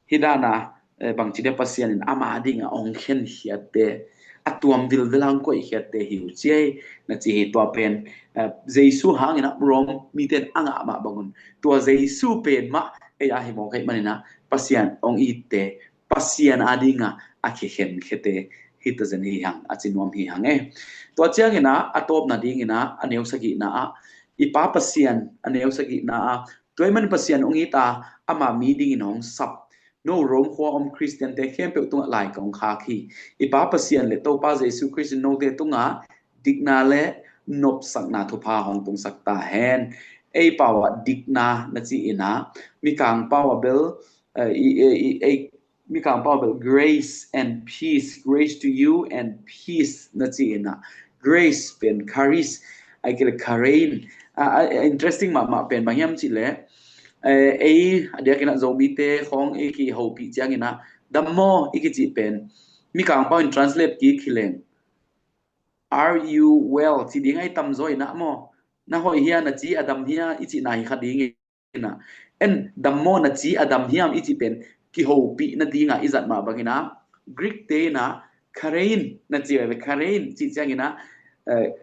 hi dan a, eh, bangci dia Pasian in ama dingah hong khenkhiatte, a tuam vilvel a hong koihkhiatte hi uh ciei na ci hi. Tua pen, eh, Jesu hangin ah Rome mite in a ngah mah bangun, tua Jesu pen mah ei a hi mawk ahih manin ah Pasian hong itte, Pasian a dingah a kikhenkhiate hi ta zen hi hang, a ci nuam hi hang e. Tua ciangin ah a tawpna dingin ah a neu sagihna ah, i Pa Pasian, a neu sagihna ah, tua ahih manin Pasian hong it a, ama mi dingin hong sap. No Rome khua om Khristiante khempeuh tungah lai ka hong khak hi. I Pa Pasian le Topa Jesu Khrist in note tungah dikna le nopsakna thupha hong tungsak ta hen. Ei pau ah dikna na ci-in ah, Mikang pau ah bel, eh, i, i, i, ei, Mikang pau ah bel grace and peace, grace to you and peace na ci-in ah, grace pen charis, ai kei le charein. Ah, ah, interesting mahmah pen bang hiam cih leh, Eh, ei a diakin ah Zomite khawng i kihopih ciangin ah, "Dammaw," i kicih pen, Mikang pau in translate kik hi leng, "Are you well?" ci ding ahi tamzaw in ah maw. "Na hoih hia, na ci a dam hia?" i cihna hi kha ding in ah. En, "Dammaw, na ci a dam hiam?" i cih pen kihopih nading ah i zat mah bangin ah, Greek te in ah "Karein" na ci uh hi ve. "Karein" cih ciangin ah, eh,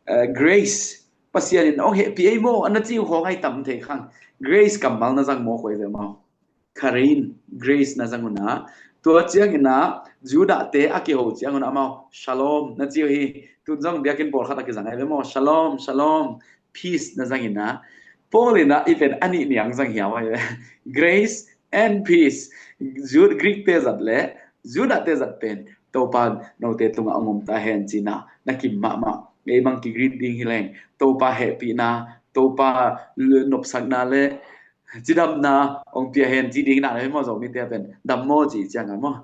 eh, "Grace, Pasian in hong hehpih ei maw," a na ci uh khawng ahi tam thei khang. "Grace kammal na zang mawk uh hi ve maw. Karein, grace na zang uh na." Tua ciangin ah Judah te a kiho ciangun ah amau "Shalom" na ci uh hi. Tun zong biakinn pawlkhat a kizang ahi ve maw, "Shalom, shalom, peace" na zangin ah. Paul in ah i pen a nih niang zang hiam ahi ve. "Grace and peace." Jud Greek te zat le Judah te zat pen, "Topa note tungah hong om ta hen," ci-in ah na kim mahmah. Ei bang ki-greet ding hi leng, "Topa hehpihna, Topa nopsakna le cidamna hong pia hen," ci ding in ah, hi maw, Zomite pen "Dammaw" ci ciang ah maw.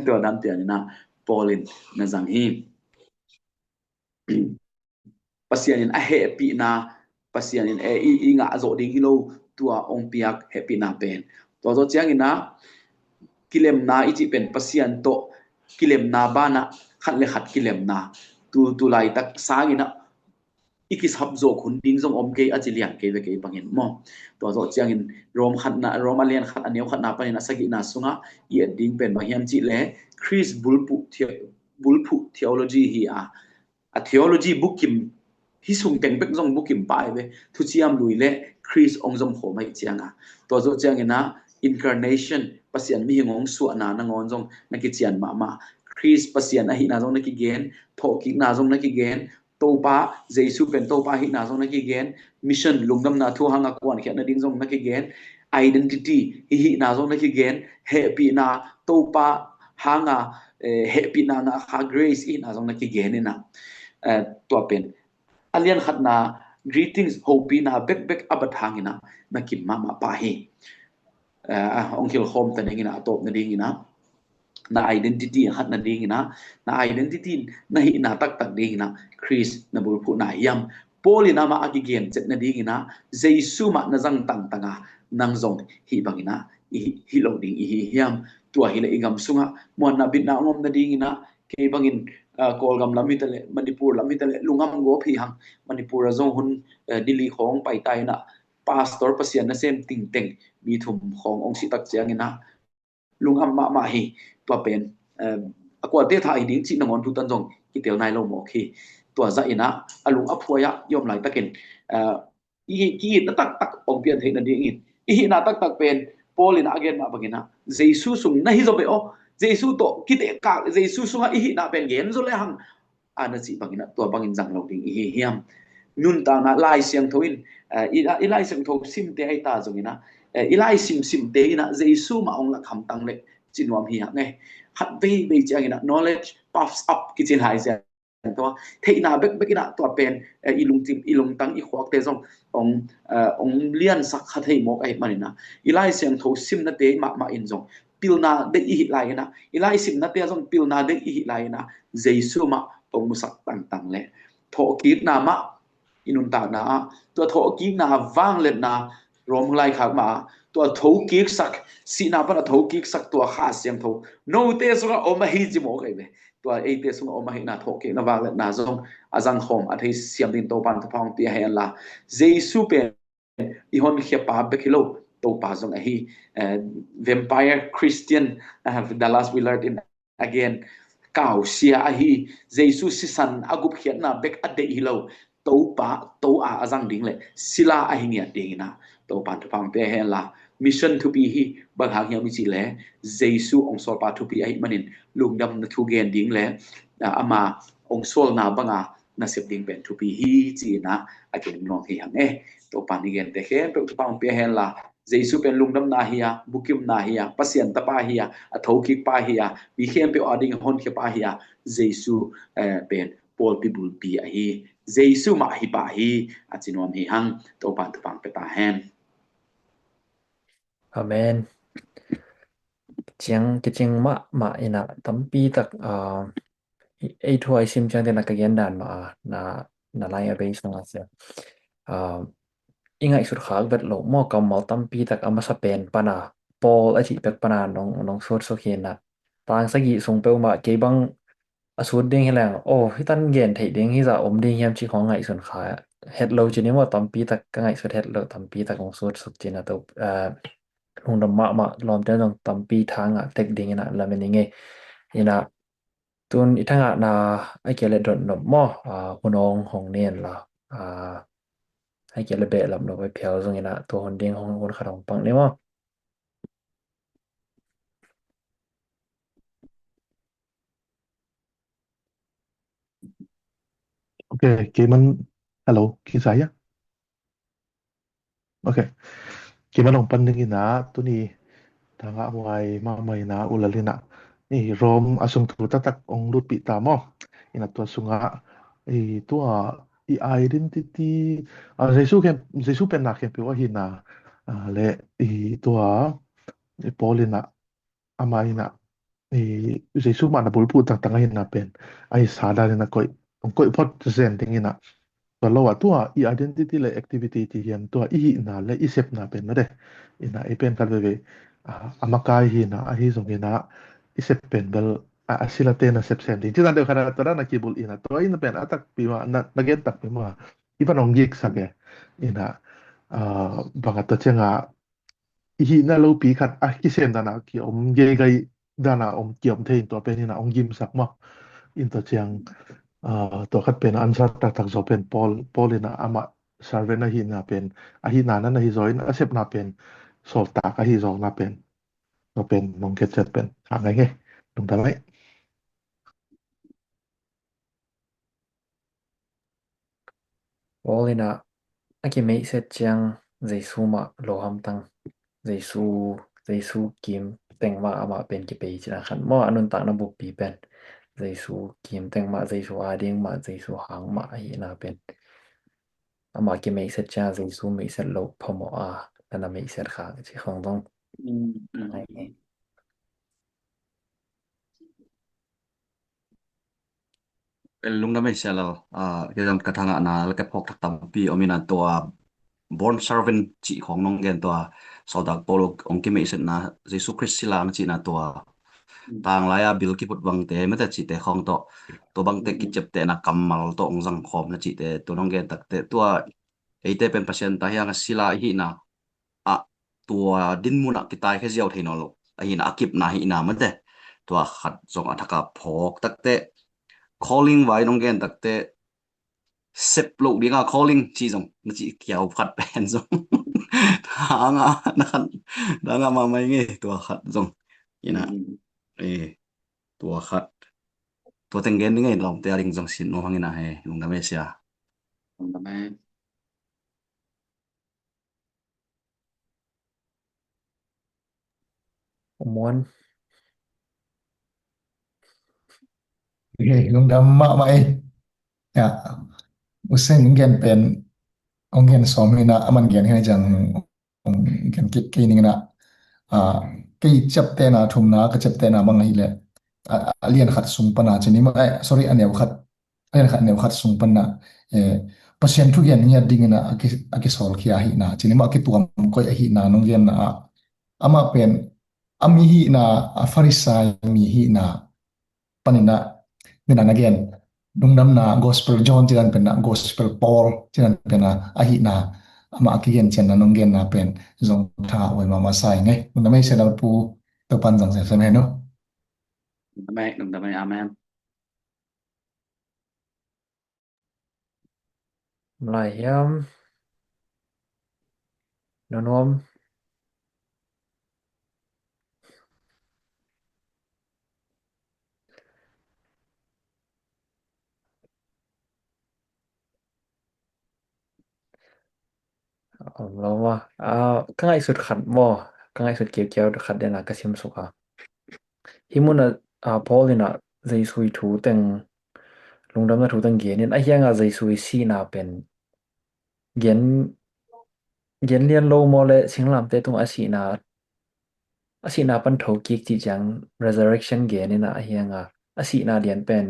Tua dan pian in ah Paul in na zang hi. Pasian in a hehpihna, Pasian in, eh, i, i ngah zawh ding hi lo, tua hong piak hehpihna pen. Tua zawh ciangin ah kilemna i cih pen Pasian tawh kilemna banah khat le khat kilemna. Tu, tu laitak sangin ah i kisap zawk hun ding zong om kei a ci liang kei ve kei bangin maw. Tua zawh ciangin Rom khatna, Rom a lian khat a neu khatna panin a sagihna sungah i et ding pen bang hiam cih leh, Khrist bulphuh theo-, bulphuh theology hi a, a theology bukim, hih sung teng bek zong bukim pah hi ve. Thuciam Lui le Khrist hong zom khawm ahih ciang a. Tua zawh ciangin ah incarnation, Pasian mihing hong suahna nangawn zong na kician mahmah. Khrist Pasian ahihna zong na kigen, thawhkikna zong na kigen, Topa, Jesu pen Topa ahihna zong na kigen, mission, lungdamna thu hanga kuankhiat nading zong na kigen, identity i hihna zong na kigen, hehpihna, Topa hanga, eh, hehpihna ngah kha, grace i hihna zong na kigen in ah. Eh, tua pen a lian khatna greetings, hopihna bekbek a bat hangin ah na kim mahmah pah hi. Eh, hong hilhkhawm ta dingin ah, a tawp nadingin ah, na identity a khat nadingin ah, na identity, na hihna taktak dingin ah Khrist na bulphuhna hiam? Paul in amah a kigen chet nadingin ah, Jesu mah na zang tangtang a, nang zong hih bangin ah i hih, hih lo ding i hi hiam? Tua hileh i gam sungah muanna bitna hong om nadingin ah, kei bangin, ah, Kawlgam lam hi taleh, Manipur lam hi taleh, lungam gawp hi hang. Manipur ah zong hun, eh, Delhi khawng pai ta in ah, pastor, Pasian nasem tingteng mi thum khawng hong si tak ciangin ah, lungam mahmah hi. Tua pen, eh, a kuate thah hi ding cih nangawn tutan zong kitel nai lo mawk hi. Tua zah in ah a lung a phuai ah i om laitakin, eh, i, i itna taktak hong pian theih nadingin, i hihna taktak pen Paul in a gen mah bangin ah, Jesu sung na hi zaw beh aw, Jesu tawh kitehkak, Jesu sungah i hihna pen gen zaw le hang, a na cih bangin ah, tua bangin zang lo ding i hi hiam? Nuntakna Lai Siangtho in, eh, i, i Lai Siangtho simte ahi ta zongin ah, eh, i Lai Sim simte in ah Jesu mah hong lak hamtang leh ci nuam hi hang e. Khat veivei ciangin ah knowledge puffs up kici Lai Siangtho a, theihna bekbek in ah tua pen, eh, i lungtang, i lungtang, i khuakte zong hong, eh, hong liansak kha thei mawk ahih manin ah, i Lai Siangtho simnate mahmah in zong pilna deih i hih lai in ah, i Lai simnate ah zong pilna deih i hih lai in ah, Jesu mah hong musak tangtang leh thawhkikna mah i nuntakna ah, tua thawhkikna vangliatna Rom laikhak mah ah, tua thokiksak, sihna pan a thokiksak tua Kha Siangtho note sungah om ahi ci mawk ahi ve. Tua eite sungah om ahihna thawhkikna vangliatna zong a zangkhawm a thei siam dingin Topa'n thupha hong pia hen la. Jesu pen i honkhia pa bek hi lo, Topa zong ahi. Eh, vampire Christian, eh, Dallas Willard in a gen, kausia ahi. Jesu sisan a gupkhiatna bek a deih hi lo, Topa, To a a zang ding leh sila ahi ngiat dingin ah Topa'n thupha hong pia hen la. Mission thupi hi. Bang hang hiam i cih leh Jesu hong sawlpa thupi ahih manin lungdamna thu gen ding leh, ah, ama hong sawlna banga nasep ding pen thupi hi ci-in ah a gen nuam hi hang e. Topa'n i gente khempeuh thupha hong pia hen la. Jesu pen lungdamna hi a, bukimna hi a, Pasian tapa hi a, a thokik pa hi a, mi khempeuh ading honkhia pa hi a, Jesu, eh, pen pawlpi bulpi ahi, Jesu mah hi pah hi, a ci nuam hi hang. Topa'n thupha hong pia ta hen. Amen. Ciang, kiciang mahmah in ah tampi tak, ah, ei thu a i sim ciangte na ka gen dan mah a, na, na lai a bei sung a sia. Ah, i ngaihsut khak vet loh maw, kammal tampi tak a masa pen pana, Paul a cih pek pana nong, nong sutsuk hi na. Tang sagih sung peuhmah kei bang a sut ding hi leng, oh, hi tan gen theih ding hi zah om ding hiam cih khong ngaihsun kha het lo ci ni maw, tampi tak ka ngaihsut het lo tampi tak hong sutsuk ci na to, ah, lungdam mahmah, lawmte zong tampi thangah tek ding ina lamen i ngei. Ina tun i thangah na a kia le dot nop maw, ah, hun hong hong nen la, ah, a kia le behlap nop a phial zong ina tua hun ding hong hun khat hong pang ni maw. Ok, kei man, hello, kisa ya? Ok. Kei man hong pan ding ina, tuni, tangah huai mahmah ina, ulal ina. I Rom a sung thu taktak hong lutpih ta maw. Ina tua sungah, i tua, i identity, ah, Jesu ken, Jesu pen na ken piu ahi na, ah, le, i tua, i Paul ina, ama ina, i Jesu mah na bulphuh taktak ahi na pen, ahi sa dan ina koih, hong koih phot zen ding ina. Tua lo ah tua, i identity le activity ti hiam tua, i hihna le i sepna pen mate. Ina, i pen khat veve, ah, a makai hi na, ahi zong ina, i sep pen bel, a, a silate na sep sem ding. Ci dan deuh khat a, tua dan a kibulh ina, tua ina pen a takpi mah, na, na gen takpi mah. I pan hong giksak e. Ina, ah, bang a tua ciang a, i hihna lopi khat a kisem dan a kiom geigai dan a om kiom thei in tua pen ina hong gimsak maw. In tua ciang, ah, tua khat pen answer taktak zaw pen Paul, Paul ina amah servant ahihna pen, ahihna nan ahi zaw in a sepna pen sawltak ahi zaw na pen. Tua pen nong kecet pen. Kha ngai nge. Lungdam ai. Paul ina a kimeihset ciang Jesu mah lo hamtang. Jesu, Jesu kim teng mah amah pen kipei cina khan. Maw a nuntakna buppi pen. Jesu kim teng mah, Jesu ading mah, Jesu hang mah ahihna pen. Amah kimeihset ciang Jesu meihset lo phamawh a, nana meihset kha, ci khong dong. Mm, mm. Ai, ai. Lungdam ei sia lal, ah, kei zong ka thangah na, la ka phawk thak tampi om ina tua bond servant cih khong nong gen tua, sawltak Paul ong kimeihsetna, Jesu Khrist sila na cihna tua, mm, tanglai a bil kiphut bangte, mate cihte khong tawh, tua bangte, mm, kiciaptehna kammal tawh ong zang khawm na cihte, tua nong gen takte, tua eite pen Pasian ta hiang a sila i hihna, ah, tua dinmun ah kitai khe ziau thei nawn lo. Ahihna a kipna hihna mate. Tua khat zong a thaka phawk takte. Calling vai nong gen takte. Sep lo dinga calling ci zong. Na ci kiau khat pen zong. Danga, na khat. Danga mamai nge tua khat zong. Ina. Mm. Eh, tua khat. Tua teng gen ni nge lawmte a ding zong sin nuam hang ina he. Lungdam ei sia. Lungdam ei. Muan. Ok, lungdam mahmah ei. Ya. Usen gen pen, ong gen sawm ina, aman gen hina jang, ong gen kik kei ning ina. Ah, kei ciaptehna thumna, ka ciaptehna bang ahileh. A, a lian khat sung pana cini ma, eh, sorry, a neu khat a lian khat neu khat sung pana, eh, Pasian thugen ngiat dingin a, a ki, a kisawlkhia ahihna. Cini mah a kituam koih ahihna nong genna ah. Amah pen, a mi hihna, a Farisai mi hihna. Panina, mina na gen. Lungdamna gospel John cidan penna, gospel Paul cidan penna, ahihna. Amah a kigen cianna nong genna pen. Zong tha oi mama sai nge. Lungdam ei sia lal pu, Topan zang sem sem hen o. Lungdam ei, lungdam ei, amen. Mlai hiam? Nunuam. Om lo maw? Ah, ka ngaihsut khat maw? Ka ngaihsut kiaukiau khat dena ka simsuk a. Hih munah, ah, Paul inah Jesu i thu teng, lungdamna thu teng genin, a hiangah Jesu i sihna pen gen, gen lian lo maw le singlamteh tungah a sihna, a sihna pan thokik cih ciang resurrection genin ah a hiangah a sihna lian pen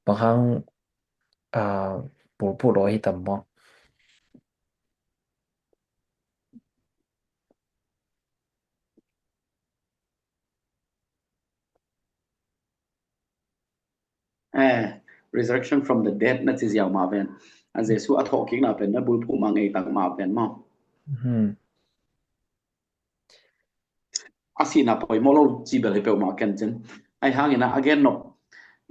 bang hang, ah, pulpul aw hi tam maw? Eh, resurrection from the dead na ci ziau mah pen. A Jesu a thawhkikna pen na bulphuh mah ngei tak mah pen maw. A sihna poimawh lo ci bel hi peuhmah ken cin. Ahi hangin a gen nop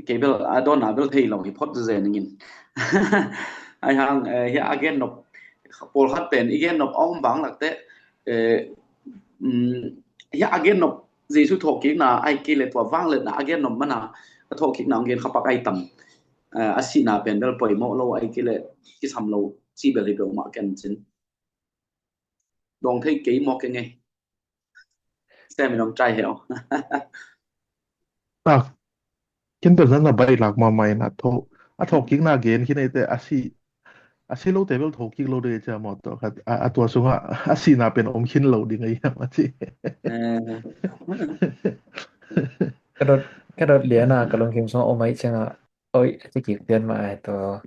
kei bel a dawnna bel thei lo hi phot zen ingin. Ahi hang, eh, hi a gen nop pawlkhat pen i gen nop a om bang lakte, eh, mm, hi a gen nop Jesu thawhkikna ahi kei le tua vangliatna a gen nop mana a thawhkikna hong gen khapak ahi tam. Eh, a sihna pen bel poimawh lo ahi kei le kisam lo ci bel hi peuhmah ken cin. Dawng thei kei mawk eng e. Sem in hong try he aw. Tak. Ken bel na na baih lak mahmah in a tho a thawhkikna gen khin eite a si a si lote bel thawhkik lo ding ei cia maw tawh khat a tua sungah a sihna pen om khin lo ding ei hiam a ci. Ka dot ka dot liana ka lungkim sungah om ahi ciangah oi a ci kik pian mah ai tawh.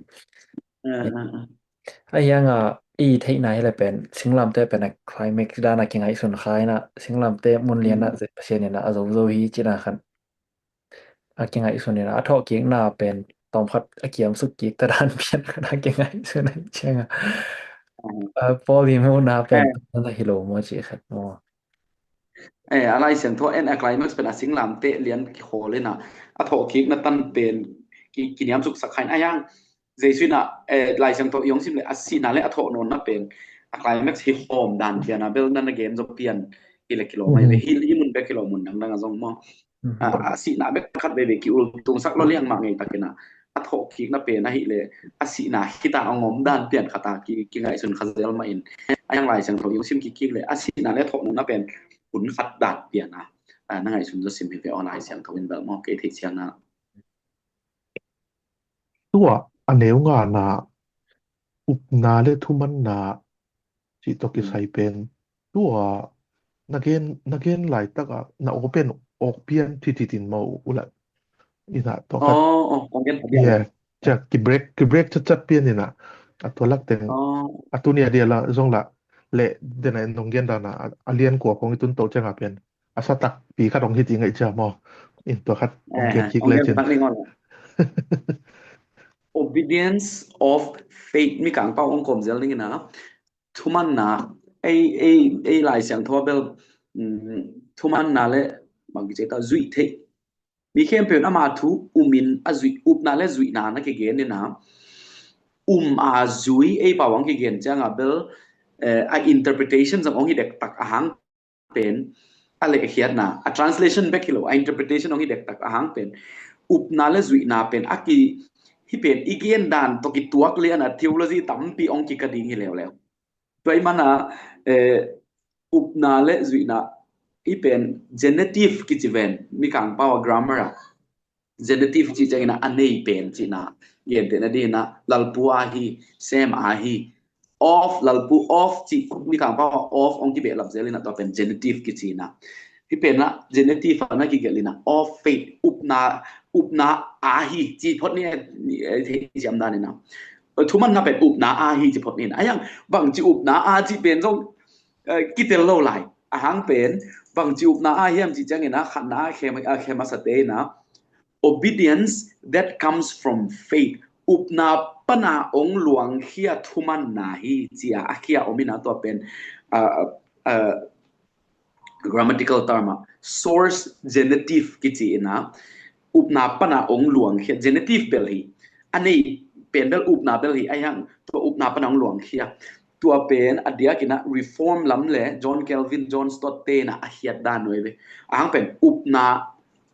Ahi hanga i theihna hi le pen singlamte pen a climax dana kingaihsun kha ina singlamte mun liana Pasian ina a zozo hi cina khan a kingaihsun ina a thawhkikna pen tawmkhat a kiamsuk kik ta dan pian khan a kingaihsun ahi cianga Paul hi muhna pen na hi lo maw ci khat maw. Eh, a Lai Siangtho en a climax pen a singlamte lian kikhawl ina a thawhkikna tan pen kiniamsuk sak kha in a hiang Jesu ina, eh, Lai Siangtho i hong sim le a sihna le a thawh nawnna pen a climax hi khawm dan piana bel na na gen zo pian hi le kilawm ahi ve hi mun bek kilawm mun dangdang a zong maw. A sihna bek khat veve ki ul tungsak lo liang mah ngei takina a thawhkikna pen ahi le a sihna hita a ngom dan pian khata kingaihsun kha zel mah in a hiang Lai Siangtho i hong sim kikik le a sihna le a thawh nawnna pen hun khat dan piana na ngaihsun zo sim hi ve aw Lai Siangtho in bel maw kei theih ciangna. Tua a neu ngana upna le thumanna cih tawh kisai pen tua na gen na gen laitaka na aw pen awk pian thithitin maw ula ina tawh khat. Yeah, cia ki break ki break chatchat pian ina a tua lak teng a tuni a dia la zong la le dena in nong gen dana a lian kua kong i tun to cianga pen a sa takpi khat hong hi ti ngaih cia maw. In tua khat hong gen kik le cin. Obedience of faith mi kangpau hong kawm zel dingina thumanna ei ei ei Lai Siangtho bel thumanna le bang kici ta zuih theih mi khempeuh in ama thu umin a zuih upna le zuihna na kigen ina um a zui ei pau ang kigen cianga bel a interpretation zong hong hi dektak a hang pen a lehkhiatna a translation bek hi lo a interpretation hong hi dektak a hang pen upna le zuihna pen a ki hi pen i gen dan tawh kituak liana theology tampi hong kika ding hi leuleu. Tua i mana upna le zuihna i pen genitive kici ven mi kangpau a grammar a genitive cih ciangina a nei pen cihna gentehna dingina lalpu a hi sem a hi of lalpu of cih mi kangpau of hong kibehlap zelina tua pen genitive kicina hi penna genitive ana kigelina of faith upna upna a hi ci phot ni thei siam danina thumanna pen upna a hi ci phot nina a hiang bangci upna a ci pen zong kitel lo lai a hang pen bangci upna a hiam ci ciangina khatna a khem a khem a sa teina obedience that comes from faith upna pana ong luangkhia thumanna hi cia a khia omina tua pen grammatical term a source genitive kici ina upna pana ong luangkhia genitive bel hi a nei pen bel upna bel hi a hiang tua upna pana ong luangkhia tua pen a diakina reform lam le John Calvin John Stott tena a hiat dan nuai ve a hang pen upna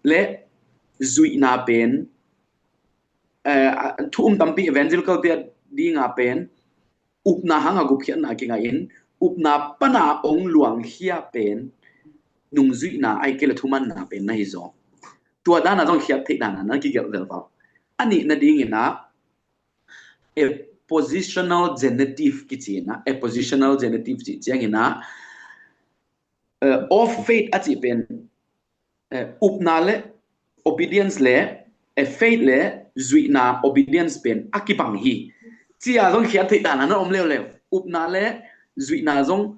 le zuihna pen thu um tampi evangelical pia dinga pen upna hanga gupkhiatna kingahin upna pana ong luangkhia pen nungzuihna ai kei le thumanna pen na hi zaw tua dana zong khiat theih dana na kigelh vel val a nihna dingina a positional genitive kici ina a positional genitive cih ciangina of faith a cih pen upna le obedience le faith le zuihna obedience pen a kibang hi cia zong khiat theih dana na om leuleu upna le zuihna zong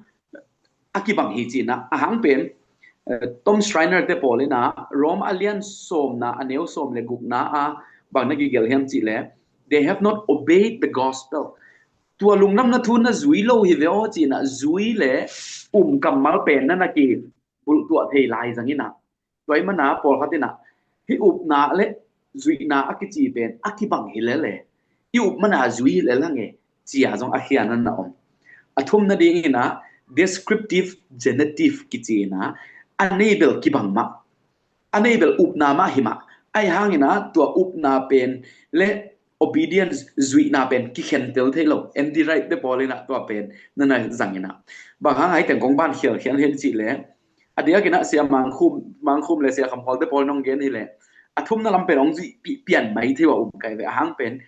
a kibang hi cina a hang pen Tom Schreiner te pawl ina Rome a lian sawmna a neu sawm le gukna a Bang na kigelh hiam cih leh, they have not obeyed the gospel. Tua lungdamna thu na zui lo hi ve aw ci-in ah, zui le um kammal pen na na kibulhtuah thei lai zang in ah. Tua ahih manin ah pawlkhat in ah, hih upna le zuihna a kici pen a kibang hi lel e, i up manin ah zui hi lel hang e, ci-a zong a khiatna na om. A thumna dingin ah, descriptive genitive kici in ah, a nei bel kibang mah, a nei bel upna mah hi mah. Ahih hangin ah tua upna pen le obedience, zuihna pen kikhentel thei lo. N T Wright te pawl in ah tua pen na na zang in ah. Bang hang a hih teng kong ban khialkhial hiam cih leh, a diakin ah Sia Mang Khum, Mang Khum le Sia Kham Khawl te pawl in hong gen hi leh, a thumna lam pen hong zuih pi-, pian mai thei uh a um kei ve. A hang pen,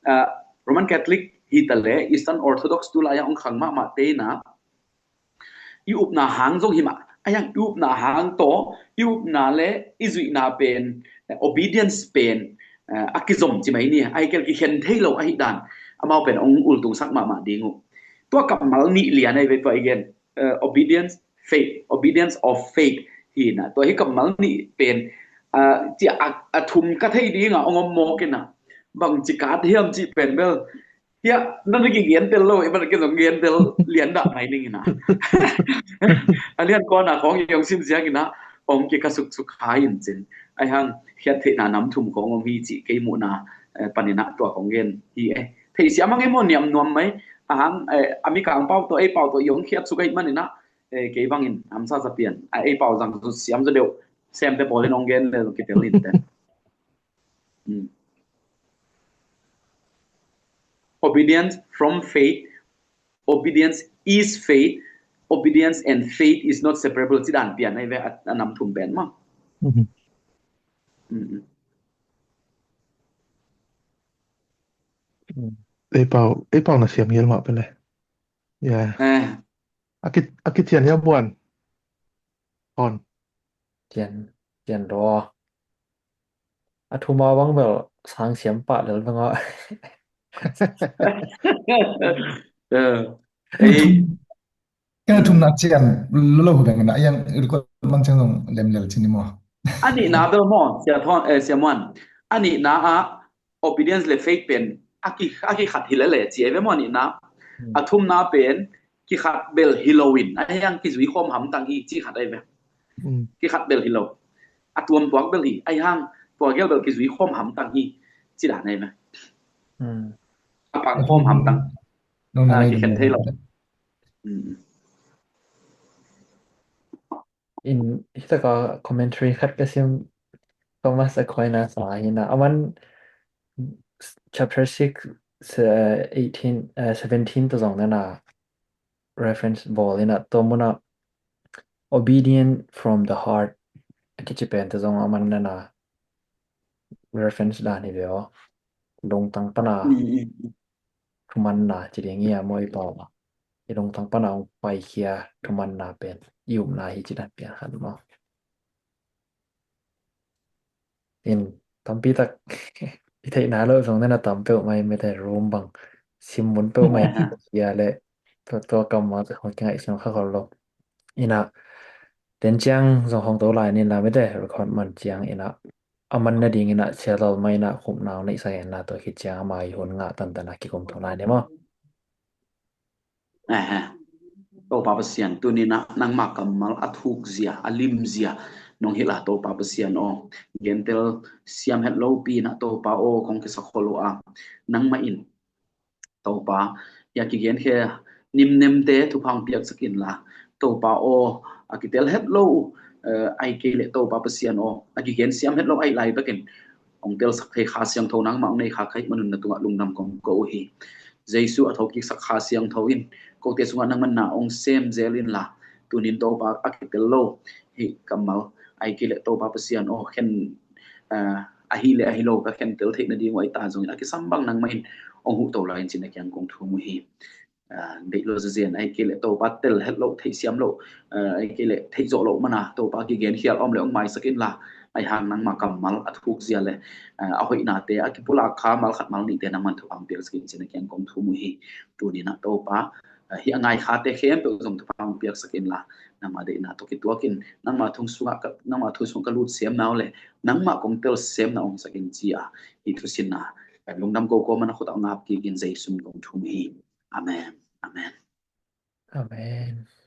ah, Roman Catholic hi ta leh, Eastern Orthodox tu lai-a hong khang mahmah te in ah, i upna hang zong hi mah, ahih hang i upna hang tawh, i upna le i zuihna pen, eh, obedience pen, eh, a kizom ci mai ni, ahih kei leh kikhen thei lo ahih dan, amau pen hong ultungsak mahmah ding uh. Tua kammal nih lian ahi ve tua i gen, eh, obedience, faith, obedience of faith hi in ah. Tua hih kammal nih pen, ah, ci a, a thum ka thei ding a hong om mawk in ah, bangci ka at hiam cih pen bel, hiah, na na kigentel lo, i man kei zong gentel lian dah mai ning in ah. A lian kawna khawng i hong sim ziak in ah, hong kikha suksuk kha in cin. Ahih hang, khiat theihna nam thum khawng om hi cih kei muhna, eh, panin ah tua khawng gen hi e. Theihsiam hang e maw, niam nuam mai. A hang, eh, a mikang pau tawh, ei pau tawh i hong khiat suk ahih manin ah, eh, kei bangin hamsa sa pian. A ei pau zang siam zaw deuh, Sem te pawl in hong gen le zong kitel in te. Hmm. Obedience from faith, obedience is faith, obedience and faith is not separable. Ci dan pian ahi ve a, a nam thum pen mah. Mhm. Mm-mm. Mm. Ei pau, ei pau na siam hial mah pen le. Ya. Eh. A ki, a kithian hial buan. On. Thian, thian daw. A thuma bang bel sang siam pah lel bang a. Eh, ei. Ka thumna cian lo lo bang na yang record man ciang zong lem lel cin ni maw. A nihna bel maw, Sia Thon, eh, Sia Muan. A nihna ah obedience le faith pen a ki, a kikhat hi lel e ci ahi ve maw a nihna. Hmm. A thumna pen kikhat bel hi lo in, ahih hang kizui khawm hamtang hi ci khat ahi ve. Hmm. Kikhat bel hi lo. A tuamtuak bel hi, ahih hang tua gel bel kizui khawm hamtang hi ci dan ahi ve. Hmm. A pang khawm hamtang. Nong na, ah, kikhen thei lo. Hmm. In, hi taka commentary khat ka sim, Thomas Aquinas a hi na. Aman chapter six, uh, eighteen, uh, seventeen tawh zong na na reference bawl in a, tua mun ah obedient from the heart a kici pen tawh zong aman na na reference dan hi ve aw. Lungtang pan a, mm, mm, mm, thumanna ci ding hi a maw i pau a. I lungtang pan a hong paikhia thumanna pen i upna hi ci dan pian khat maw. In tampi tak i theihna lo zong na na tam peuhmah, mite Rome bang sim mun peuhmah i, ah, sia le tua, tua kammal hong kingaihsun kha khol lo. In a, ten ciang zong hong to lai ni la, mite record man ciang in a, a man nading in a, Sia Lal mah in a khupna hong neihsak in la, tua khit ciang ama i hun ngah tantan a kikum to lai ni maw. Aha. Topa Pasian, tuni in a nangma kammal a thuk zia, a lim zia nong hilh a, Topa Pasian aw, gentel siam het lopi in a, Topa aw, kong kisak khol uh a, nangmah in Topa, i a kigenkhia nimnemte thupha hong piaksak in la, Topa aw, a kitel het lo, eh, ahih kei leh Topa Pasian aw, a kigen siam het lo ahih laitakin hong telsak thei Kha Siangtho nangmah hong nei kha ka hih manun na tungah lungdam kong ko uh hi. Jesu a thokiksak Kha Siangtho in kote sungah nangmah na hong sem zel in la, tunin Topa a kitel lo hih kammal, ahih kei leh Topa Pasian aw, khen, ah, ahi le ahi lo ka khentel theih nading uh ahi ta zongin a kisam bang nangmah in hong huh to lai in cin a kiang kong thum uh hi. Ah, deih lo zazen ahih kei leh Topa tel het lo, theihsiam lo, ah, ahih kei leh theih zawh lo man a Topa kigen khial om le hong maisak in la, ahih hang nangma kammal a thuk zia le, ah, a hoihnate a kipulak kha mal khat mal nihte nangman thupha hong piaksak in cin a kiang kong thum uh hi. Tuni in a Topa Hih a ngai khate khempeuh zong thupha hong piaksak inla, nangmah deihna tawh kituakin, nangmah thu sungah ka, nangmah thu sungah ka lut siam na uh leh nangmah kong tel siam na hong sak in ci-a hih thusinna lungdam ko ko man a khut a ngap kikin Jesu min kong thum hi. Amen. Amen. Amen.